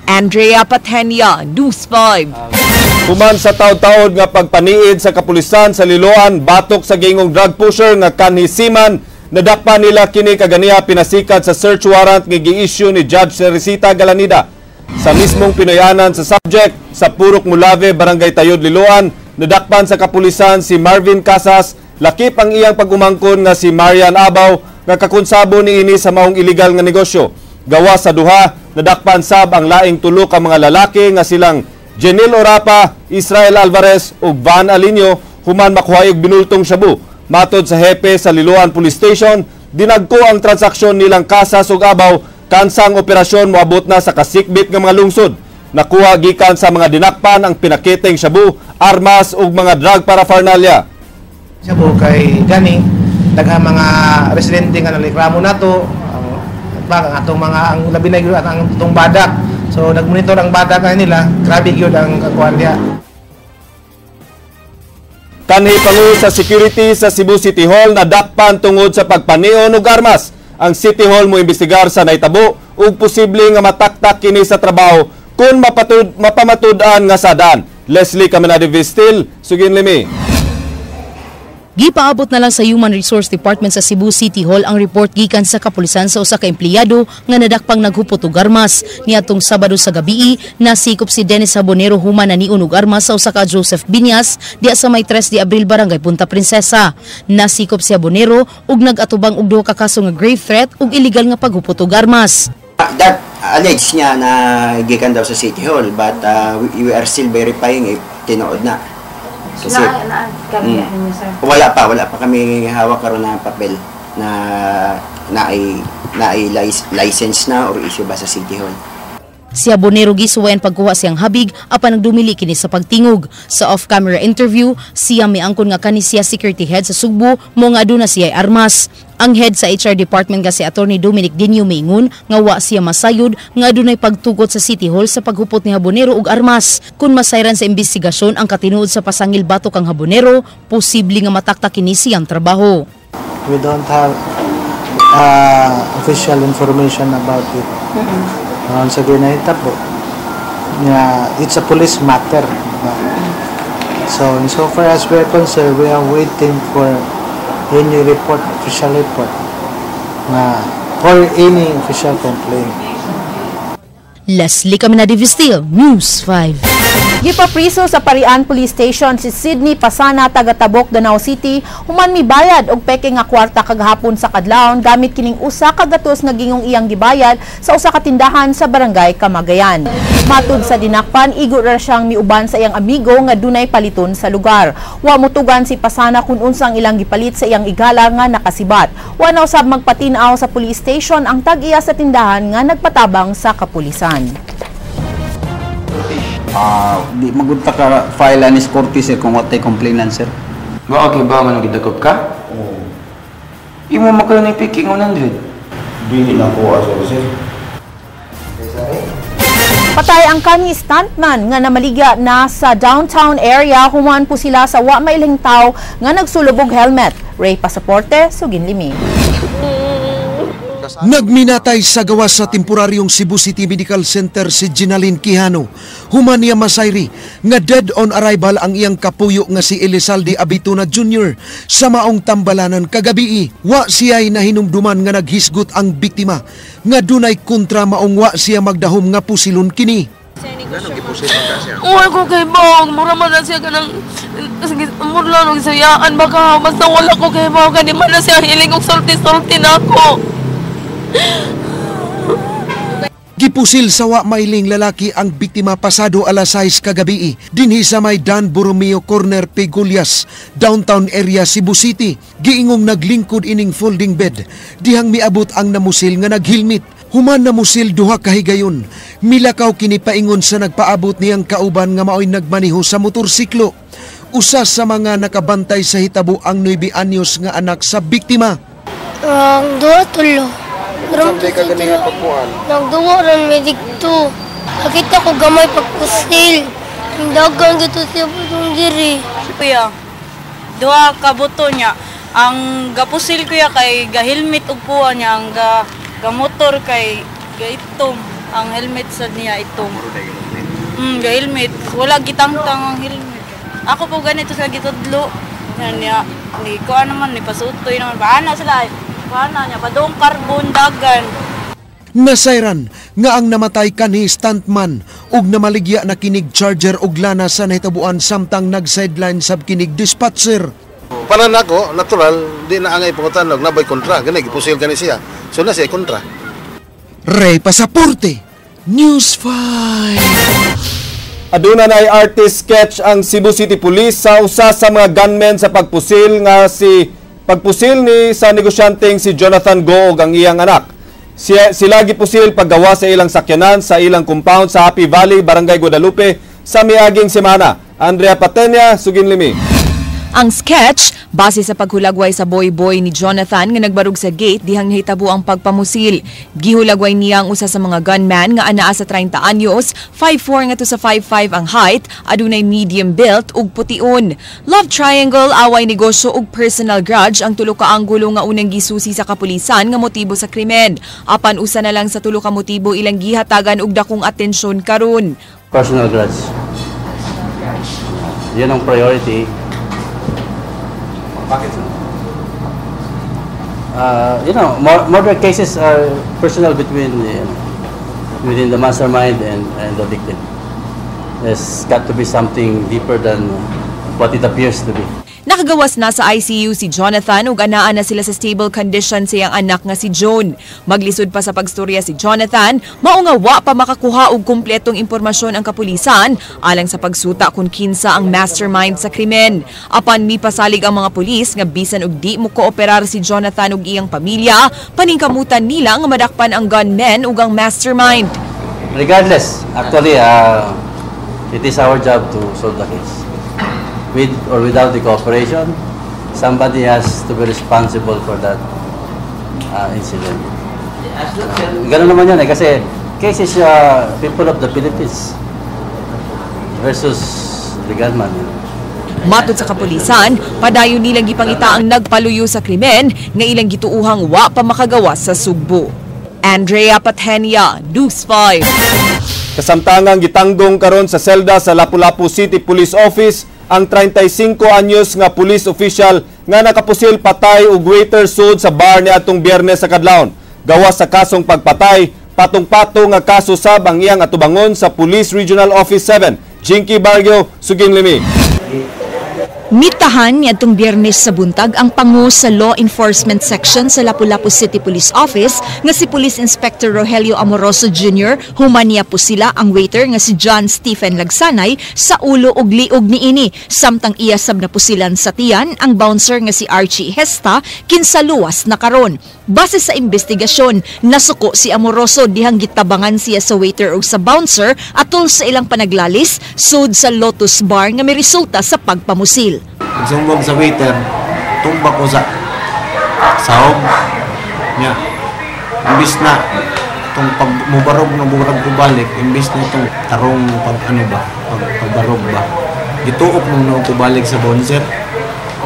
Andrea Patenia, News 5. Human sa taod-taod nga pagpaniid sa kapulisan sa Liloan batok sa gingong drug pusher nga kanhi Siman, nadakpan nila kini kaganiha pinasikat sa search warrant nga gi-issue ni Judge Teresita Galanida. Sa mismong pinoyanan sa subject sa Purok Mulave, Barangay Tayod, Liloan, nadakpan sa kapulisan si Marvin Casas, lakip ang iyang pag-umangkon nga si Marian Abaw nga kakonsabo niini sa maong illegal nga negosyo. Gawa sa duha, nadakpan sab ang laing tulo ka mga lalaki nga silang Jenil Orapa, Israel Alvarez ug Van Alinio human makuha og binultong shabu. Matod sa hepe sa Liloan Police Station, dinagko ang transaksyon nilang Casas ug Abaw kansang operasyon moabot na sa kasikbit nga mga lungsod. Nakuha gikan sa mga dinakpan ang pinakiteng shabu, armas ug mga drug paraphernalia. Shabu kay gani daghang mga residente nga nagreklamo nato ang atong mga ang labi na gyud ang atong badak. So nagmonitor ang badak nila, grabe gyud ang kakuan niya. Kanhi pangu sa security sa Cebu City Hall nadakpan tungod sa pagpanion og armas. Ang City Hall mo imbestigar sa naitabo ug posible nga mataktak kini sa trabaho kung mapamatud-an nga sadaan. Leslie Caminade Vistil, sugin limi. Gipaabot na lang sa Human Resource Department sa Cebu City Hall ang report gikan sa kapulisan sa usa ka empleyado nga nadakpang naghupot og armas. Niadtong Sabado sa gabii, nasikop si Dennis Habonero human naniun og armas sa usa ka Joseph Binyas diya sa may 3 de Abril, Barangay Punta Princesa. Nasikop si Habonero ug nag-atubang og duha ka kaso nga grave threat ug illegal nga paghupot og armas. That alleged niya na gikan daw sa City Hall, but we are still verifying if tinuod na. Kasi wala pa kami hawak karon na papel na license na or issue ba sa City Hall. Si Habonero gisuwayan pagkuha siyang habig apan nagdumili kini sa pagtingog. Sa off-camera interview, siya miangkon nga kani siya security head sa Sugbo mo nga aduna siya armas. Ang head sa HR department nga si Attorney Dominic Dinyo miingon nga wa siya masayod nga adunay pagtugot sa City Hall sa paghupot ni Habonero og armas. Kun masayran sa investigasyon ang katinuod sa pasangil batok ang Habonero, posible nga mataktak kini siyang trabaho. We don't have official information about it. Sa ginahitabo nga it's a police matter. So insofar as we are concerned, we are waiting for any report, official report, na or any official complaint. Leslie Caminade Vistil, News 5. Gipapriso sa Parian Police Station si Sidney Pasana, taga Tabok, Danao City, human mibayad og peke nga kwarta kagahapon sa kadlawon gamit kining usa ka gatos nga gingong iyang gibayad sa usa ka tindahan sa Barangay Kamagayan. Matud sa dinakpan, igo ra siyang miuban sa iyang amigo nga dunay paliton sa lugar. Wa motugan si Pasana kun unsang ilang gipalit sa iyang igala nga nakasibat. Wa na usab magpatin-aw sa police station ang tag-iya sa tindahan nga nagpatabang sa kapulisan. Di magunta ka file anis korte sir kung what complainant sir. Ba okay ba man gidakop ka? Oo. Imo makayo ni picking 100. Dili na ko aso sir. Patay ang kanhi stuntman nga namaligya na sa downtown area human po sila sa wa mailing tawo nga nagsulob og helmet. Ray Pasaporte, sugin limi. Nagminatay sa gawas sa temporaryong Cebu City Medical Center si Ginalyn Quijano. Human niya masayri nga dead on arrival ang iyang kapuyo nga si Elizalde Abituna Jr. sa maong tambalanan kagabii. Wa siya'y nahinumduman nga naghisgot ang biktima nga dunay kontra maong wa siya magdahom nga pusilon kini. Uy, ko kay Bong, mura man na siya kanang mura lang sayaan baka basta wala ko kay Bong kani man na siya hiling og sulti-sulti na ako. Gipusil sa wa mailing lalaki ang biktima pasado alas 6 kagabi dinhi sa may Dan Borromeo Corner, Pigulias, downtown area, Cebu City. Giingong naglingkod ining folding bed dihang miabot ang namusil nga naghilmit. Human namusil duha ka higayon, milakaw kini paingon sa nagpaabot niyang kauban nga maoy nagmaneho sa motorsiklo. Usa sa mga nakabantay sa hitabo ang 9 anyos nga anak sa biktima. Ang duha tulo. Sampai ka ganing pagkuhan. Nagduwa ran may dikto. Nakita ko gamay pagpusil. Ang dagan gito siya putong diri. Kuya, duha ka buto niya. Ang gapusil kuya kay ga-helmet og puwa niya, ang ga gamotor kay gaitom ang helmet sa niya itom. Ga-helmet. Wala gitangtang ang helmet. Ako po ganito sa gitudlo. Yan niya, ni ko ano man ni pasutoy naman. Paano sila? Paano niya? Padong carbon dagan. Nasayran nga ang namatay kanhi stuntman ug namaligya na kinig charger og lana sa nahitabuan samtang nag-sideline sab kinig dispatcher. Para nako, natural, di na angay pangutan og nabay kontra, gani gipusil gani siya. So na siya kontra. Ray Pasaporte, News 5. Aduna na ay artist sketch ang Cebu City Police sa usa sa mga gunmen sa pagpusil nga si pagpusil ni sa negosyanteng si Jonathan Go ug ang iyang anak. Sila gipusil paggawa sa ilang sakyanan sa ilang compound sa Happy Valley, Barangay Guadalupe sa miaging semana. Andrea Patenya, Suginlimi. Ang sketch, base sa paghulagway sa boy-boy ni Jonathan nga nagbarug sa gate dihang nahitabo ang pagpamusil. Gihulagway niya ang usa sa mga gunman nga anaa sa 30 anyos, 5'4 ngadto sa 5'5 ang height, adunay medium built ug pution. Love triangle, away negosyo ug personal grudge ang tulo ka anggulo nga unang gisusi sa kapulisan nga motibo sa krimen. Apan usa na lang sa tulo ka motibo ilang gihatagan og dakong atensyon karon. Personal grudge. Yan ang priority. Bakit? Murder cases are personal between within the mastermind and the victim. There's got to be something deeper than what it appears to be. Nakagawas na sa ICU si Jonathan ug anaa na sila sa stable condition sa iyang anak nga si Joan. Maglisod pa sa pagstorya si Jonathan, mao nga wa pa makakuha og kumpletong impormasyon ang kapulisan alang sa pagsuta kung kinsa ang mastermind sa krimen. Apan mipasalig ang mga pulis nga bisan og di mo kooperar si Jonathan ug iyang pamilya, paningkamutan nila nga madakpan ang gunmen ug ang mastermind. Regardless, actually, it is our job to solve the case. With or without the cooperation, somebody has to be responsible for that incident. Ganun naman yan eh, kasi case is people of the Philippines versus the gunman. Matod sa kapulisan, padayon nilang gipangita ang nagpaluyo sa krimen nga ilang gituuhang wa pa makagawas sa Sugbo. Andrea Patenia, News 5. Kasamtangang gitanggong karon sa selda sa Lapu-Lapu City Police Office ang 35 anyos nga police official nga nakapusil patay og waiter sud sa bar niadtong Biyernes sa kadlawon. Gawas sa kasong pagpatay, patong-patong nga kaso sab ang iyang atubangon sa Police Regional Office 7. Jinky Barrio, Suginlimi. Mitahan niadtong Biyernes sa buntag ang pangu sa Law Enforcement Section sa Lapu-Lapu City Police Office nga si Police Inspector Rogelio Amoroso Jr. Human niya pusila ang waiter nga si John Stephen Lagsanay sa ulo ug liog niini, samtang iya sab napusilan sa tiyan ang bouncer nga si Archie Hesta kinsa luwas na karon. Base sa investigasyon, nasuko si Amoroso dihang gitabangan siya sa waiter ug sa bouncer atol sa ilang panaglalis sud sa Lotus Bar nga miresulta sa pagpamusil. Nagsumbong sa waiter, tumba ko sa sahog niya. Imbis na itong pag mubarog na mubarog ko balik, imbis na itong tarong pag ano ba, pag, pagbarog ba. Gituok nung nung ko balik sa bouncer.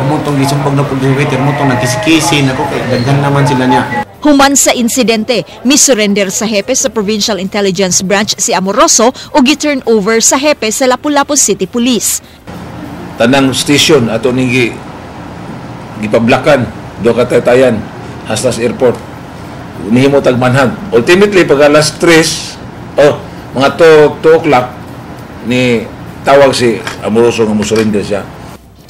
Amo tong gisumbong na pag waiter mo tong nagkisikisi nako kay daghan naman sila niya. Human sa insidente, misurrender sa hepe sa Provincial Intelligence Branch si Amoroso o gi-turn over sa hepe sa Lapu-Lapu City Police. Tanang station ato ning gipablakan do kataytayan hasta sa airport. Nihimo tag manhunt. Ultimately pag alas 3 oh mga 2 o'clock ni tawag si Amoroso nga mosurrender siya.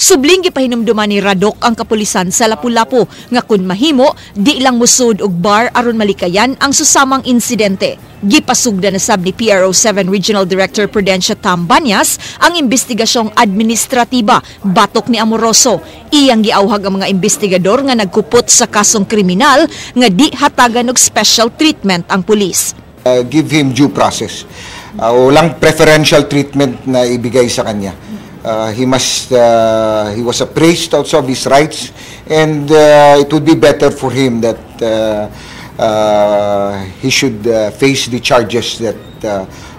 Subling gipahinumduman ni Radok ang kapulisan sa Lapu-Lapu nga kun mahimo di lang musud og bar aron malikayan ang susamang insidente. Gipasugda na sab ni PRO7 Regional Director Prudencia Tambanyas ang investigasyong administratiba batok ni Amoroso. Iyang giawhag ang mga investigador nga nagkupot sa kasong kriminal nga di hatagan og special treatment ang pulis. Give him due process. Walang preferential treatment na ibigay sa kanya. He was appraised also of his rights, and it would be better for him that he should face the charges that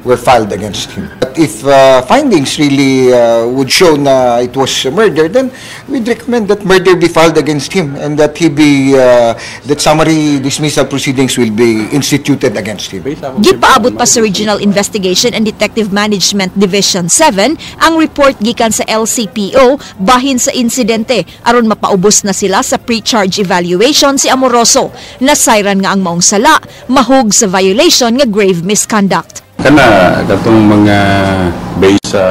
were filed against him. But if findings really would show na it was murder, then we'd recommend that murder be filed against him and that he be that summary dismissal proceedings will be instituted against him. Gipaabot pa sa Regional Investigation and Detective Management Division 7 ang report gikan sa LCPO bahin sa insidente aron mapaubos na sila sa pre-charge evaluation si Amoroso. Nasayran nga ang maong sala mahug sa violation nga grave misconduct. Kana katong mga base sa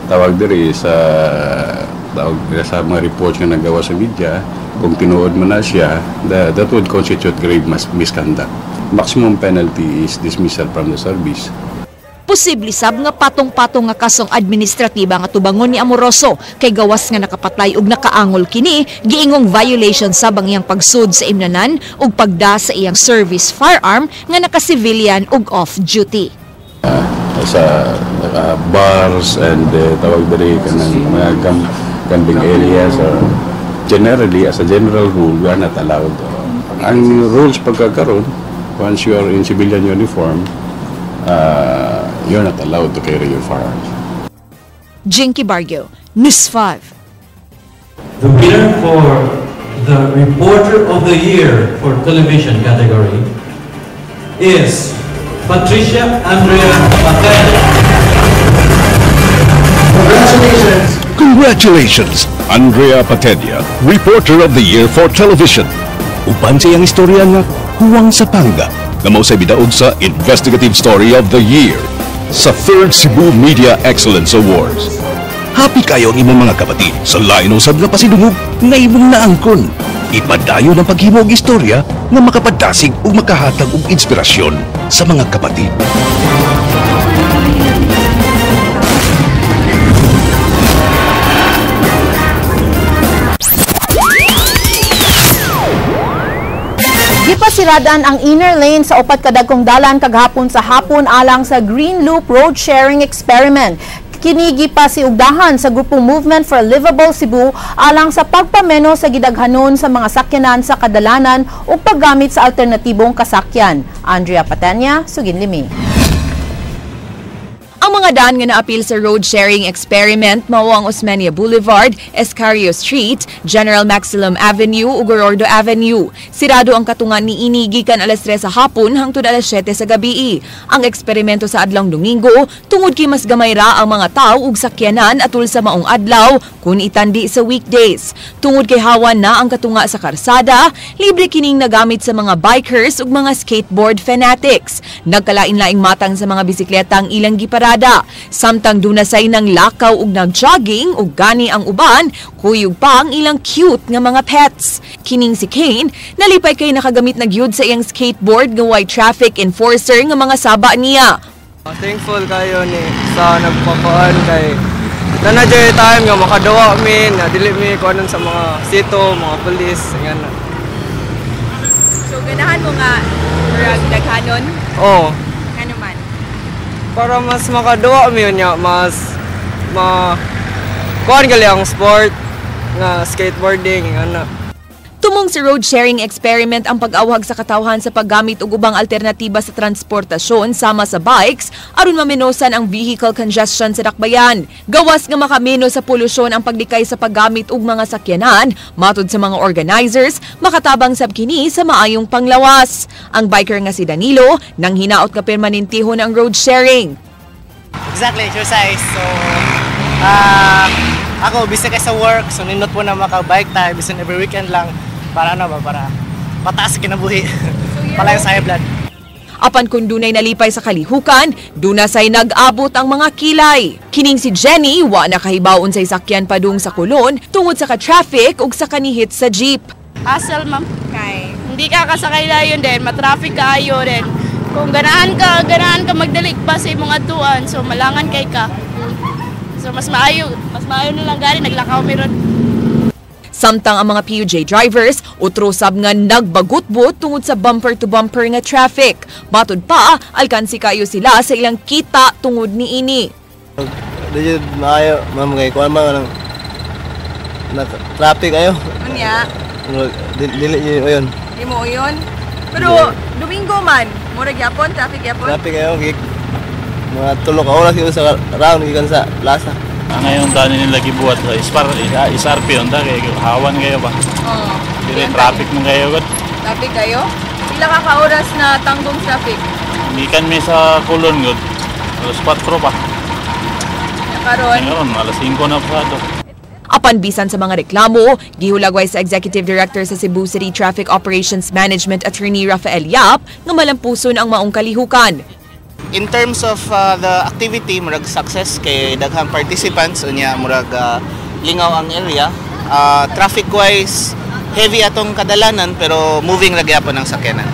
tawag diri sa tawag sa mga reports nga nagawa sa media, kung tinuod man na siya, that would constitute grave misconduct. Maximum penalty is dismissal from the service. Posible sab nga patong-patong nga kasong administratiba nga tubangon ni Amoroso kay gawas nga nakapatay og nakaangol kini, giingong violation sab ang iyang pagsud sa imnanan ug pagda sa iyang service firearm nga naka-civilian ug off duty. Sa bars and tawag diri kanang mga gambling areas, generally as a general rule we are not allowed. Ang rules pagkakaroon, once you are in civilian uniform, you're not allowed to carry your firearms. Jinky Barrio, News 5. The winner for the Reporter of the Year for Television category is Patricia Andrea Patel. Congratulations! Congratulations, Andrea Patedia, Reporter of the Year for Television. Uban sa iyang istorya nga Huwang sa Pangga, nga mao say bidaog sa Investigative Story of the Year sa 3rd Cebu Media Excellence Awards. Happy kayo ang imong mga kapatid sa lain usab nga pasidungog nga imong naangkon. Ipadayon ang paghimo og istorya nga makapadasig ug makahatag og inspirasyon sa mga kapatid. Gipasiradan ang inner lane sa upat ka dagkong dalan kagahapon sa hapon alang sa Green Loop Road Sharing Experiment. Kini gipasiugdahan sa grupong Movement for a Livable Cebu alang sa pagpameno sa gidaghanon sa mga sakyanan sa kadalanan ug paggamit sa alternatibong kasakyan. Andrea Patania, Suginlimi. Ang mga daan nga naapil sa road sharing experiment mao ang Osmeña Boulevard, Escario Street, General Maximum Avenue ug Gorordo Avenue. Sirado ang katungan niini gikan alas 3 sa hapon hangtod alas 7 sa gabii. Ang eksperimento sa adlawng Domingo tungod kay mas gamay ra ang mga tawo ug sakyanan atul sa maong adlaw kun itandi sa weekdays. Tungod kay hawan na ang katunga sa karsada, libre kining nagamit sa mga bikers ug mga skateboard fanatics. Nagkalain-laing matang sa mga bisikleta ang ilang giparada. Samtang dunasay ng lakaw ug nagjogging ug gani ang uban, kuyog pa ang ilang cute nga mga pets. Kining si Kane, nalipay kay nakagamit na gyud sa iyang skateboard nga white traffic enforcer nga mga saba niya. Thankful kayo ni sa nagpakuan kay nanadyoy time nga makadawa mi, na dili mi kuanon sa mga sito, mga pulis, ngana. So ganahan mo nga murag daghanon? Oo. Ngano man? Para mas makaduwa mi niya, mas ma kuan gali ang sport nga skateboarding ana. Tumong sa road sharing experiment ang pag-awhag sa katawhan sa paggamit og ubang alternatiba sa transportasyon sama sa bikes aron mamenosan ang vehicle congestion sa dakbayan. Gawas nga makameno sa polusyon ang paglikay sa paggamit og mga sakyanan, matud sa mga organizers, makatabang sab kini sa maayong panglawas. Ang biker nga si Danilo nang hinaot nga permanentihon ang road sharing. Exactly, exercise. So, ako busy kay sa work, so nindot po na maka-bike tayo bisan every weekend lang. Para ano ba, para pataas kinabuhi. So, palayo sa high blood. Apan kung dunay nalipay sa kalihukan, dunasay nag-abot ang mga kilay. Kining si Jenny, wa nakahibaw unsay sakyan padung sa Colon tungod sa ka-traffic ug sa kanihit sa jeep. Hassle, ma'am. Kay hindi ka kasakay dayon din, matraffic kaayo din. Kung ganahan ka magdalik pa sa imong atuan, so malangan kay ka. So mas maayo na lang gani naglakaw meron. Samtang ang mga PUJ drivers, utro sab nga nagbagutbot tungod sa bumper-to-bumper nga traffic. Matud pa, alkansi kayo sila sa ilang kita tungod niini. Di maayo, ma'am, kay kuan man nang traffic ayo. Unya. Dili yun. Di mo yun. Pero Domingo man, mura gyapon, traffic gyapon. Traffic ayo, Mga 3 ka oras yun sa round gikan sa plaza. Ngayon dani nila gibuhat sa ispar SRP unta kay hawan kayo ba. Oo. Dili traffic man kayo gud. Traffic kayo? Pila ka ka oras na tanggong traffic? Mikan mi sa Kulon gud. Alas 4 pa. Karon. Ngayon alas 5 na pasado. Apan bisan sa mga reklamo, gihulagway sa Executive Director sa Cebu City Traffic Operations Management Attorney Rafael Yap nga malampuson ang maong kalihukan. In terms of the activity, murag success kay daghang participants, unya murag lingaw ang area. Traffic wise, heavy atong kadalanan pero moving ra gyapon ang sakyanan.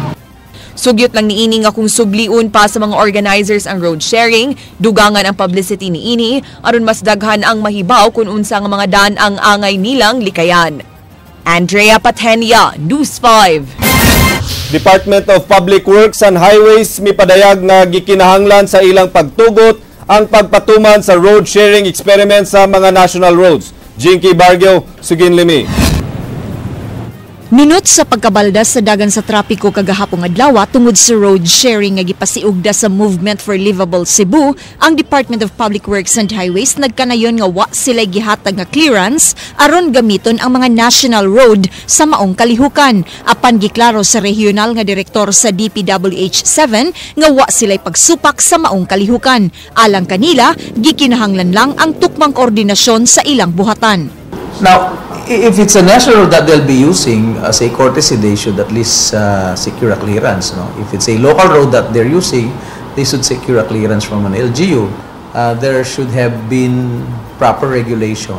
Sugyot lang niini nga kung subliun pa sa mga organizers ang road sharing, dugangan ang publicity niini aron mas daghan ang mahibaw kung unsa nga mga daan ang angay nilang likayan. Andrea Patenia, News 5. Department of Public Works and Highways mipadayag nga gikinahanglan sa ilang pagtugot ang pagpatuman sa road sharing experiment sa mga national roads. Jinky Bargio, Sugin Limi. Nunot sa pagkabaldas sa dagan sa trapiko kagahapong adlaw tungod sa road sharing nga gipasiugda sa Movement for Livable Cebu, ang Department of Public Works and Highways nagkanayon nga wa sila'y gihatag nga clearance aron gamiton ang mga national road sa maong kalihukan. Apan giklaro sa regional nga direktor sa DPWH 7 nga wa sila'y pagsupak sa maong kalihukan. Alang kanila, gikinahanglan lang ang tukmang koordinasyon sa ilang buhatan. Now, if it's a national road that they'll be using, as a courtesy, they should at least secure a clearance. No? If it's a local road that they're using, they should secure a clearance from an LGU. There should have been proper regulation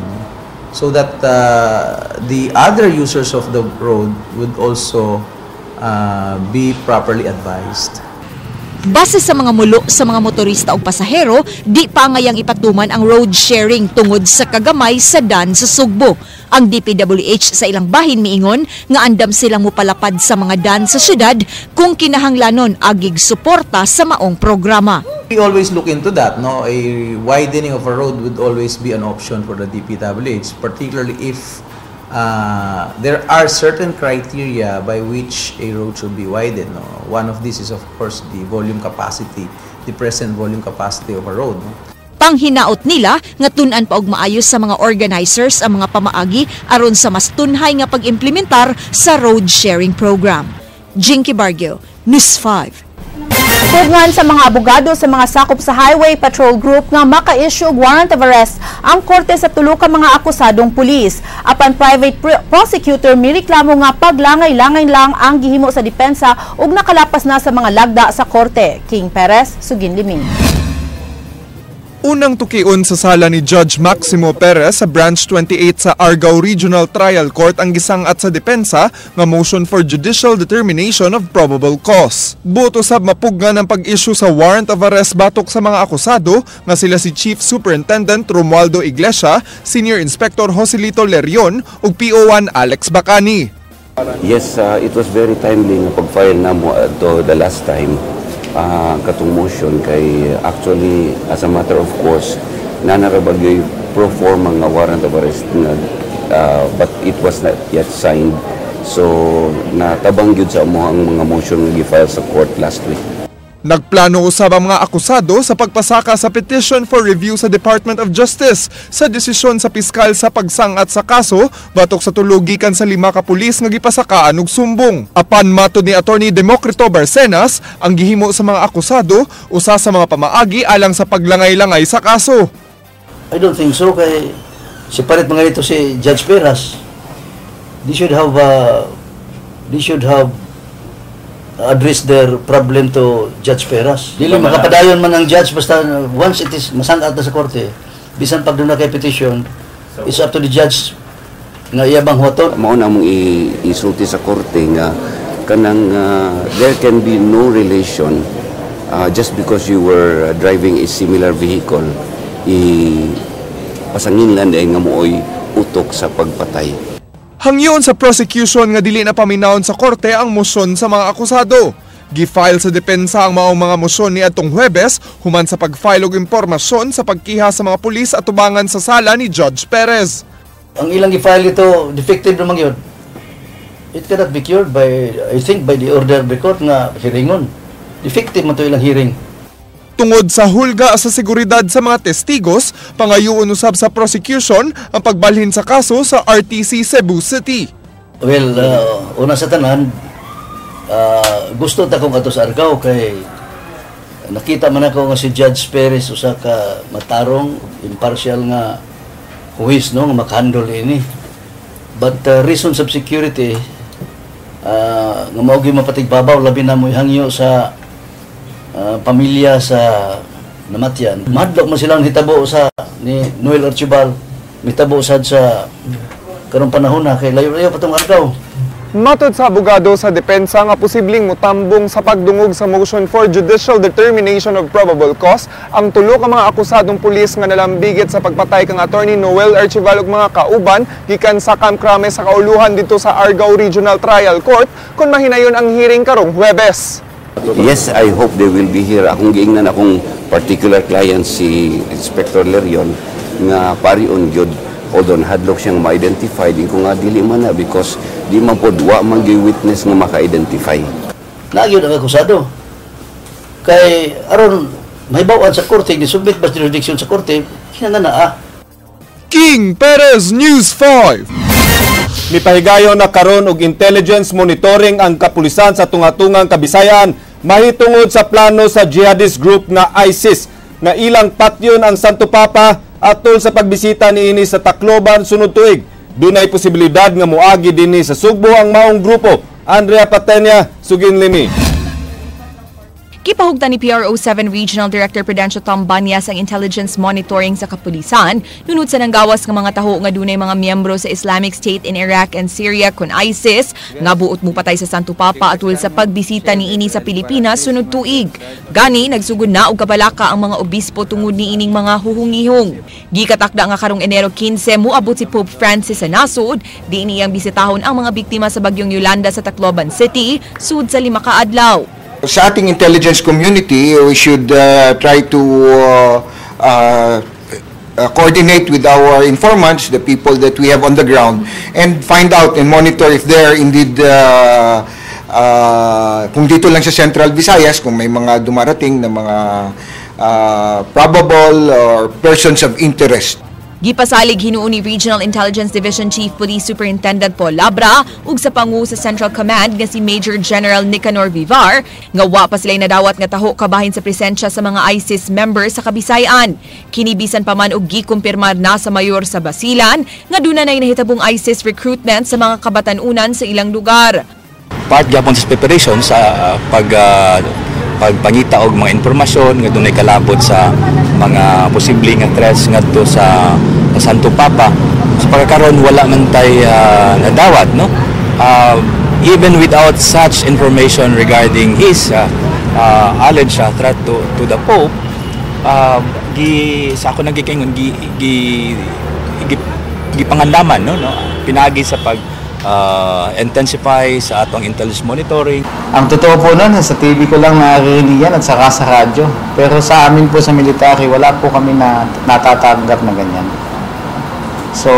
so that the other users of the road would also be properly advised. Base sa mga mulo sa mga motorista o pasahero, di pa ngayang ipatuman ang road sharing tungod sa kagamay sa dan sa Sugbo. Ang DPWH sa ilang bahin miingon nga andam silang mupalapad sa mga dan sa syudad kung kinahanglanon agig suporta sa maong programa. We always look into that, no? A widening of a road would always be an option for the DPWH, particularly if there are certain criteria by which a road should be widened. No? One of these is, of course, the volume capacity, the present volume capacity of a road. No? Panghinaot nila nga tun-an pa og maayos sa mga organizers ang mga pamaagi aron sa mas tunhay nga pag-implementar sa road sharing program. Jinky Bargio, News 5. Pugngan sa mga abogado sa mga sakop sa Highway Patrol Group nga maka-issue og warrant of arrest ang korte sa tulo ka mga akusadong pulis. Apan private prosecutor mireklamo nga paglangay-langay lang ang gihimo sa depensa ug nakalapas na sa mga lagda sa korte. King Perez, Sugin Liming. Unang tukion sa sala ni Judge Maximo Perez sa Branch 28 sa Argao Regional Trial Court ang gisangat sa depensa nga motion for judicial determination of probable cause. Buot usab mapugnan ang pag-issue sa warrant of arrest batok sa mga akusado nga sila si Chief Superintendent Romualdo Iglesia, Senior Inspector Joselito Lerion ug PO1 Alex Bacani. Yes, it was very timely nga pag-file namo ato the last time katong motion kay actually, as a matter of course, nanarabag pro forma nga warrant of arrest nga, but it was not yet signed, so natabang gyud sa amo ang mga motion nga gi-file sa court last week. Nagplano usab ang mga akusado sa pagpasaka sa petition for review sa Department of Justice sa desisyon sa piskal sa pagsangat sa kaso batok sa tulo gikan sa 5 ka pulis nga gipasakaan og sumbong. Apan matod ni Attorney Democrito Barcenas, ang gihimo sa mga akusado usa sa mga pamaagi alang sa paglangay-langay sa kaso. I don't think so kay separate mga ito si Judge Perez. They should have address their problem to Judge Perez. Dili makapadayon man ang judge basta once it is masangat na sa korte, bisan pag doon na kay petition, it's up to the judge nga iya bang huwaton. Mao na among isulti sa korte nga kanang there can be no relation just because you were driving a similar vehicle i pasanginlan ay nga mooy utok sa pagpatay. Hangyon sa prosecution nga dili na paminawon sa korte ang mosyon sa mga akusado. Gi-file sa depensa ang maong mga mosyon ni atong Huwebes human sa pag-file og impormasyon sa pagkiha sa mga pulis at tubangan sa sala ni Judge Perez. Ang ilang gi-file ito, defective naman yun. It cannot be cured by, I think, by the order of the court nga hearingon. Defective man to ilang hearing. Tungod sa hulga sa seguridad sa mga testigos, pangayuon usab sa prosecution ang pagbalhin sa kaso sa RTC Cebu City. Well, una sa tanan, gusto ta kong ato sa Argao kay nakita man ako nga si Judge Perez usa ka matarong, impartial nga huwes, no, nga makahandle ini. But reasons of security nga mao gyud mapatigbabaw, labi na mo hangyo sa pamilya sa namatyan. Mahadlok man silang hitabo sa ni Noel Archibald, mitabo sad sa karong panahon na kay layo-layo pa tong Argao. Matod sa abogado sa depensa nga posibleng mutambong sa pagdungog sa motion for judicial determination of probable cause ang tulo ka mga akusadong pulis nga nalambigit sa pagpatay kang Attorney Noel Archival ug mga kauban gikan sa Camp Crame sa kauluhan dito sa Argao Regional Trial Court kung mahinayon ang hearing karong Huwebes. Yes, I hope they will be here. Akong giingnan akong particular client, si Inspector Lerion, nga parion gyud, although nahadlok siyang ma-identify din ko nga dili man na because di man pod, wa man gyud witness nga maka-identify. Naa gyud ang akusado. Kay aron mahibaw-an sa korte, gi-submit ba sa jurisdiction sa korte, kinahanglan naa. King Perez, News 5. Mipahigayon na karon og intelligence monitoring ang kapulisan sa tunga-tungang Kabisayan mahitungod sa plano sa jihadist group nga ISIS na ilang patyon ang Santo Papa atol sa pagbisita niini sa Tacloban sunod tuig. Dunay posibilidad nga moagi dinhi sa Sugbo ang maong grupo. Andrea Patenya, sugin limi. Gipahugtan ni PRO 7 Regional Director Prudencio Tom Banyas ang intelligence monitoring sa kapulisan nunod sa nanggawas nga mga taho nga dunay mga miyembro sa Islamic State in Iraq and Syria kon ISIS nga buot mupatay sa Santo Papa atul sa pagbisita niini sa Pilipinas sunod tuig. Gani nagsugod na og kabalaka ang mga obispo tungod niining mga huhungihong. Gikatakda nga karong Enero 15 moabot si Pope Francis sa nasod, diin iyang bisitahon ang mga biktima sa bagyong Yolanda sa Tacloban City sud sa 5 ka adlaw. Sa ating intelligence community, we should try to coordinate with our informants, the people that we have on the ground, and find out and monitor if there are indeed, kung dito lang sa Central Visayas, kung may mga dumarating na mga probable or persons of interest. Gipasalig hinuon ni Regional Intelligence Division Chief Police Superintendent Paul Labra ug sa pangu sa Central Command nga si Major General Nicanor Vivar nga wa pa sila'y nadawat nga taho kabahin sa presensya sa mga ISIS members sa Kabisayan. Kini bisan pa man og gikumpirmar na sa mayor sa Basilan nga duna nay nahitabong ISIS recruitment sa mga kabatan-unan sa ilang lugar. Part gyapon sa preparation sa pagpangita og mga impormasyon nga dunay kalabot sa mga posible nga threats ngadto sa Santo Papa. Sa pagkakaron wala man tay nadawat, no? Even without such information regarding his alleged threat to the Pope, gi sa ako nagikaingon gi gi, gi gipangandaman, no, pinagi sa pag intensify sa atong intelligence monitoring. Ang totoo po nun, sa TV ko lang naririnig yan at saka sa radyo. Pero sa amin po sa military, wala po kami na natatanggap na ganyan. So,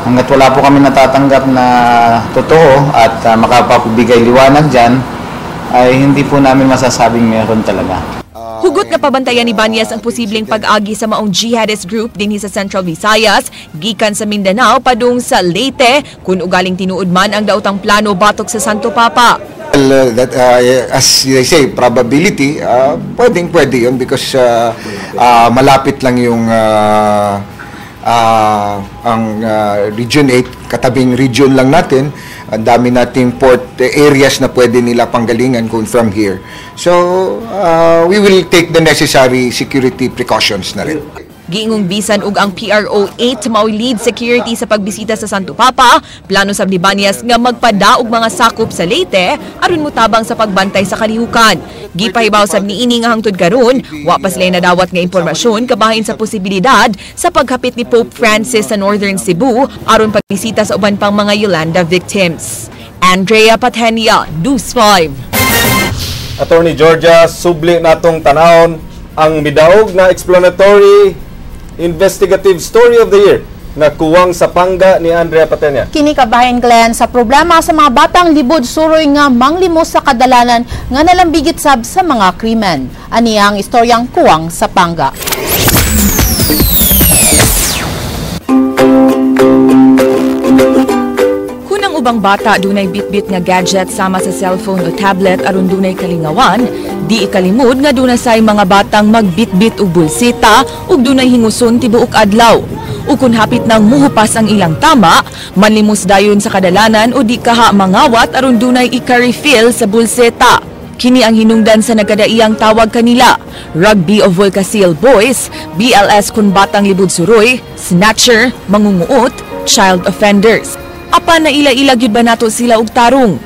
hanggat wala po kami natatanggap na totoo at makapagbigay liwanag dyan, ay hindi po namin masasabing meron talaga. Hugot nga pabantayan ni Banyas ang posibleng pag-agi sa maong jihadist group dinhi sa Central Visayas, gikan sa Mindanao padung sa Leyte, kung ugaling tinuod man ang daotang plano batok sa Santo Papa. Well, that, as they say, probability, pwedeng pwede yun because malapit lang yung ang Region 8, katabing region lang natin. Ang dami nating port areas na pwede nila panggalingan kung from here. So, we will take the necessary security precautions na rin. Giingong bisan og ang PRO 8 mao'y lead security sa pagbisita sa Santo Papa, plano sa Banyas nga magpadaog mga sakop sa Leyte aron motabang sa pagbantay sa kalihukan. Gipahibaw sab niini nga hangtod karon, wa pa sila nadawat nga impormasyon kabahin sa posibilidad sa paghapit ni Pope Francis sa Northern Cebu aron pagbisita sa uban pang mga Yolanda victims. Andrea Patenia, News 5. Attorney Georgia, subli natong tanawon ang midaog na explanatory investigative story of the year. nga Kuwang sa Pangga ni Andrea Patenya. Kini kabahin, Glenn, sa problema sa mga batang libod suroy nga manglimos sa kadalanan nga nalambigit sab sa mga krimen. Ani ang istoryang Kuwang sa Pangga. Kung ang ubang bata dunay bitbit nga gadget sama sa cellphone o tablet aron dunay kalingawan, di ikalimod nga dunay say mga batang magbitbit og bulsita ug dunay hinguson tibuok adlaw. Ug kun hapit nang muhupas ang ilang tama, manlimos dayon sa kadalanan o di kaha mangawat aron dunay ika-refill sa bulseta. Kini ang hinungdan sa nagkadaiyang tawag kanila, Rugby of Volcasil Boys, BLS kun batang libud suroy, snatcher, mangunguot, child offenders. Apan na ila-ila gyud ba nato sila og tarong?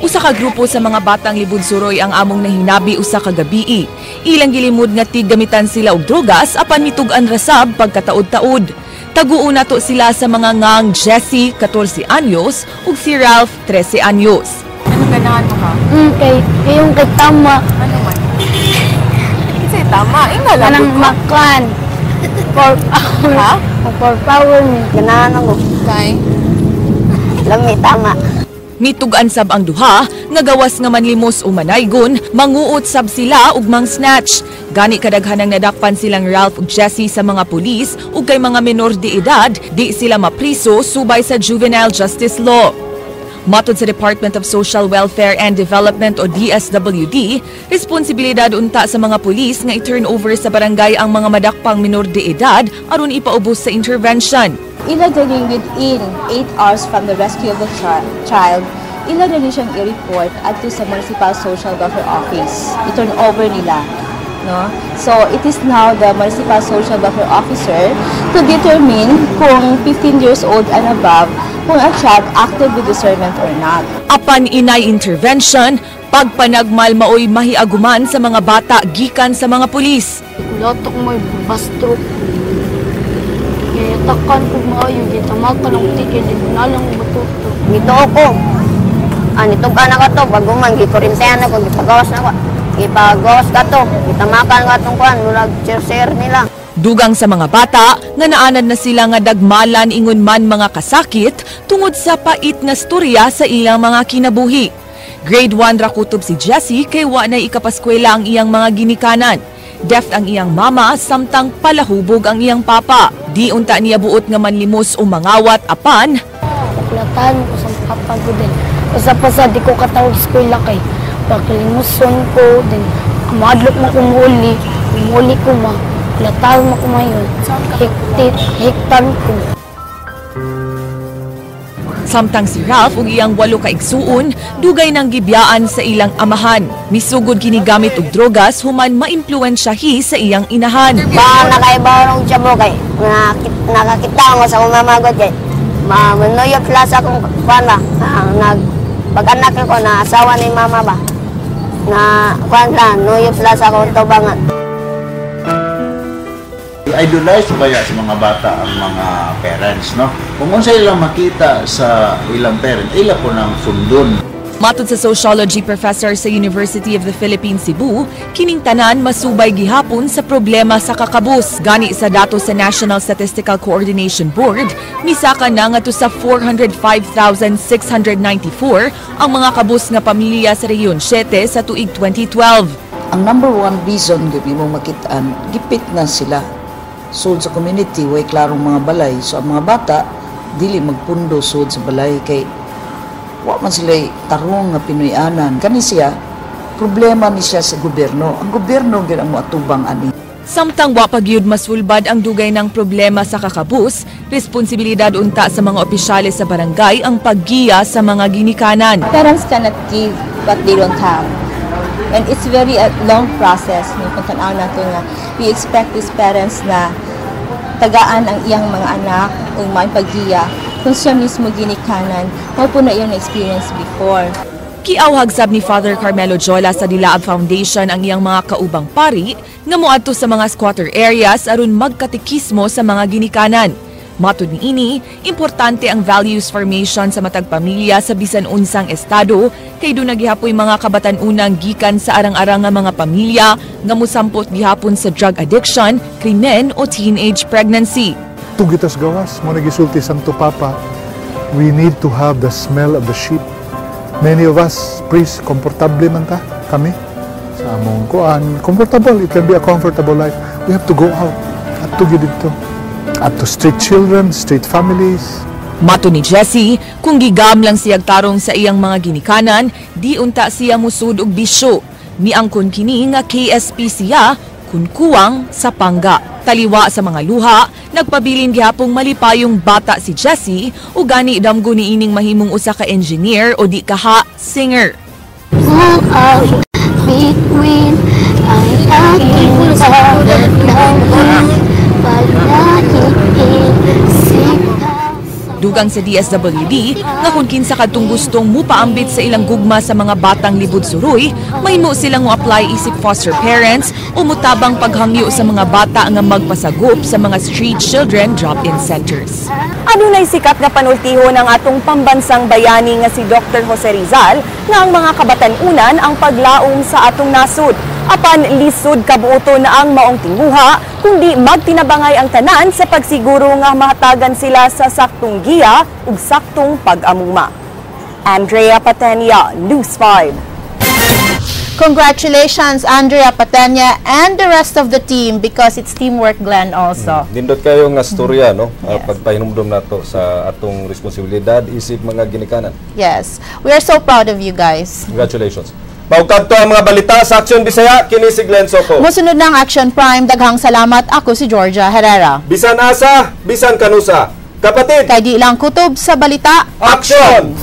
Usa ka grupo sa mga batang libud suroy ang among nahinabi usa ka gabii. Ilang gilimod nga tiggamitan sila og drogas apan mitug-an rasab pagkataod-taod. Taguon nato sila sa mga ngang Jesse, 14 anyos, ug si Ralph, 13 anyos. Anong ganahan mo ka? Kay yung kay tama. Ano man? Kasi tama, ingala Kanang makan. For power. Ha? For power ni. Ganahan ako. Kay? Lami, tama. Mitugan sab ang duha, nga gawas nga manlimos o manaygon, manguot sab sila ug mang-snatch. Gani kadaghanang nadakpan silang Ralph ug Jesse sa mga pulis ug kay mga menor de edad, di sila mapriso subay sa Juvenile Justice Law. Matod sa Department of Social Welfare and Development o DSWD, responsibilidad unta sa mga pulis nga i-turn over sa barangay ang mga madakpang minor de edad aron ipaubos sa intervention. Ila daging within 8 hours from the rescue of the child, ila daging siyang i-report adto sa Municipal Social Welfare Office. I-turn over nila. No? So, it is now the Municipal Social Welfare Officer to determine kung 15 years old and above, kung a child acted with discernment or not. Apan inay intervention, pagpanagmal maoy mahiaguman sa mga bata gikan sa mga pulis. Lotok mo bastro. Gayatakan ko maayo, gitamakan ang ticket, di na lang matuto. Nito ako. Nitog anak ko to, bago man, gikurintehan ako, gipagawas na ako. Gipagawas ka to, gitamakan ka tong kuan, murag share nila. Dugang sa mga bata, nga naanad na sila nga dagmalan ingon man mga kasakit tungod sa pait nga storya sa ilang mga kinabuhi. Grade 1 ra kutob si Jesse kay wa na ikapaskwela ang iyang mga ginikanan. Deaf ang iyang mama samtang palahubog ang iyang papa. Di unta niya buot nga manlimos o mangawat apan Pakulatan ko sa papa ko din. Basta-basta di ko katawag eskwela kay paklimuson ko din. Madlok mo kumuli, kumuli ko ma. Kulatan mo kumayon. Hiktan ko. Samtang si Ralph ug iyang 8 ka igsuon, dugay nang gibiyaan sa ilang amahan. Misugod kini gamit og drogas human maimpluwensyahi sa iyang inahan. Ba nakaibaw og tsabo kay nakakita ko sa akong mama kay manuyop sila sa akong kuan ba. Pag-anak ko na asawa ni mama ba. Na kuan la nuyop sila sa akong tubangan. I-idolize ba sa mga bata ang mga parents, no? Kung unsa ilang makita sa ilang parents, ila po nang sundon. Matod sa sociology professor sa University of the Philippines Cebu, kining tanan masubay gihapon sa problema sa kakabus. Gani sa datos sa National Statistical Coordination Board, misaka na ngadto sa 405,694 ang mga kabus nga pamilya sa Rehiyon 7 sa tuig 2012. Ang number one reason gyud imong makitaan, gipit na sila. Sud sa community, way klarong mga balay. So ang mga bata, dili magpundo sud sa balay kay wa man sila tarong nga Pinoyanan. Kani siya, problema ni siya sa gobyerno. Ang gobyerno gyud ang moatubang ani. Samtang wa pa gyud masulbad ang dugay ng problema sa kakabus, responsibilidad unta sa mga opisyales sa barangay ang paggiya sa mga ginikanan. Parents cannot give what they don't have. And it's very long process. No? Kung tan-aw nato nga, we expect these parents na tagaan ang iyang mga anak o mga paggiya kung siya mismo ginikanan, mao po na iyang na-experience before. Kiawhag sab ni Father Carmelo Jola sa Dilaab Foundation ang iyang mga kaubang pari nga moadto sa mga squatter areas aron magkatikismo sa mga ginikanan. Matod niini, importante ang values formation sa matag pamilya sa bisan unsang estado kay duna gihapoy mga kabatan-unang gikan sa arang-arang nga mga pamilya nga mosampot gihapon sa drug addiction, krimen o teenage pregnancy. Tugi tas gawas, mao gisulti Santo Papa, we need to have the smell of the sheep. Many of us, priests, komportable man ta, kami. Sa among kuan, comfortable, it can be a comfortable life. We have to go out at tugi didto. Up to street children, street families. Matod ni Jesse, kung gigam lang siyag tarong sa iyang mga ginikanan, di unta siya musud og bisyo. Miangkon kini nga KSP siya kun kuwang sa pangga. Taliwa sa mga luha, nagpabilin gihapong malipayong bata si Jesse ug gani damgo niining mahimong usa ka engineer o di kaha singer. Who are between ang aking panahon palagi. Dugang sa DSWD nga kung kinsa kadtong gustong mupaambit sa ilang gugma sa mga batang libud suroy, mahimo silang mo-apply isip foster parents o mutabang paghangyo sa mga bata nga magpasagop sa mga street children drop-in centers. Adunay sikat nga panultihon ang atong pambansang bayani nga si Dr. Jose Rizal nga ang mga kabatan-unan ang paglaom sa atong nasod. Apan lisod kabuoton na ang maong tinguha kundi magtinabangay ang tanan sa pagsiguro nga mahatagan sila sa saktong giya ug saktong pag-amuma. Andrea Patenia, News 5. Congratulations, Andrea Patenia and the rest of the team, because it's teamwork, Glenn, also. Nindot kayo nga storya, no? Pagpahinumdum nato sa atong responsibilidad isip mga ginikanan. Yes. We are so proud of you guys. Congratulations. Mao kadto ang mga balita sa Aksyon Bisaya, kini si Glenn Soco. Musunod ng Action Prime, daghang salamat. Ako si Georgia Herrera. Bisan asa, bisan kanusa. Kapatid! Kay di lang kutob sa balita. Action!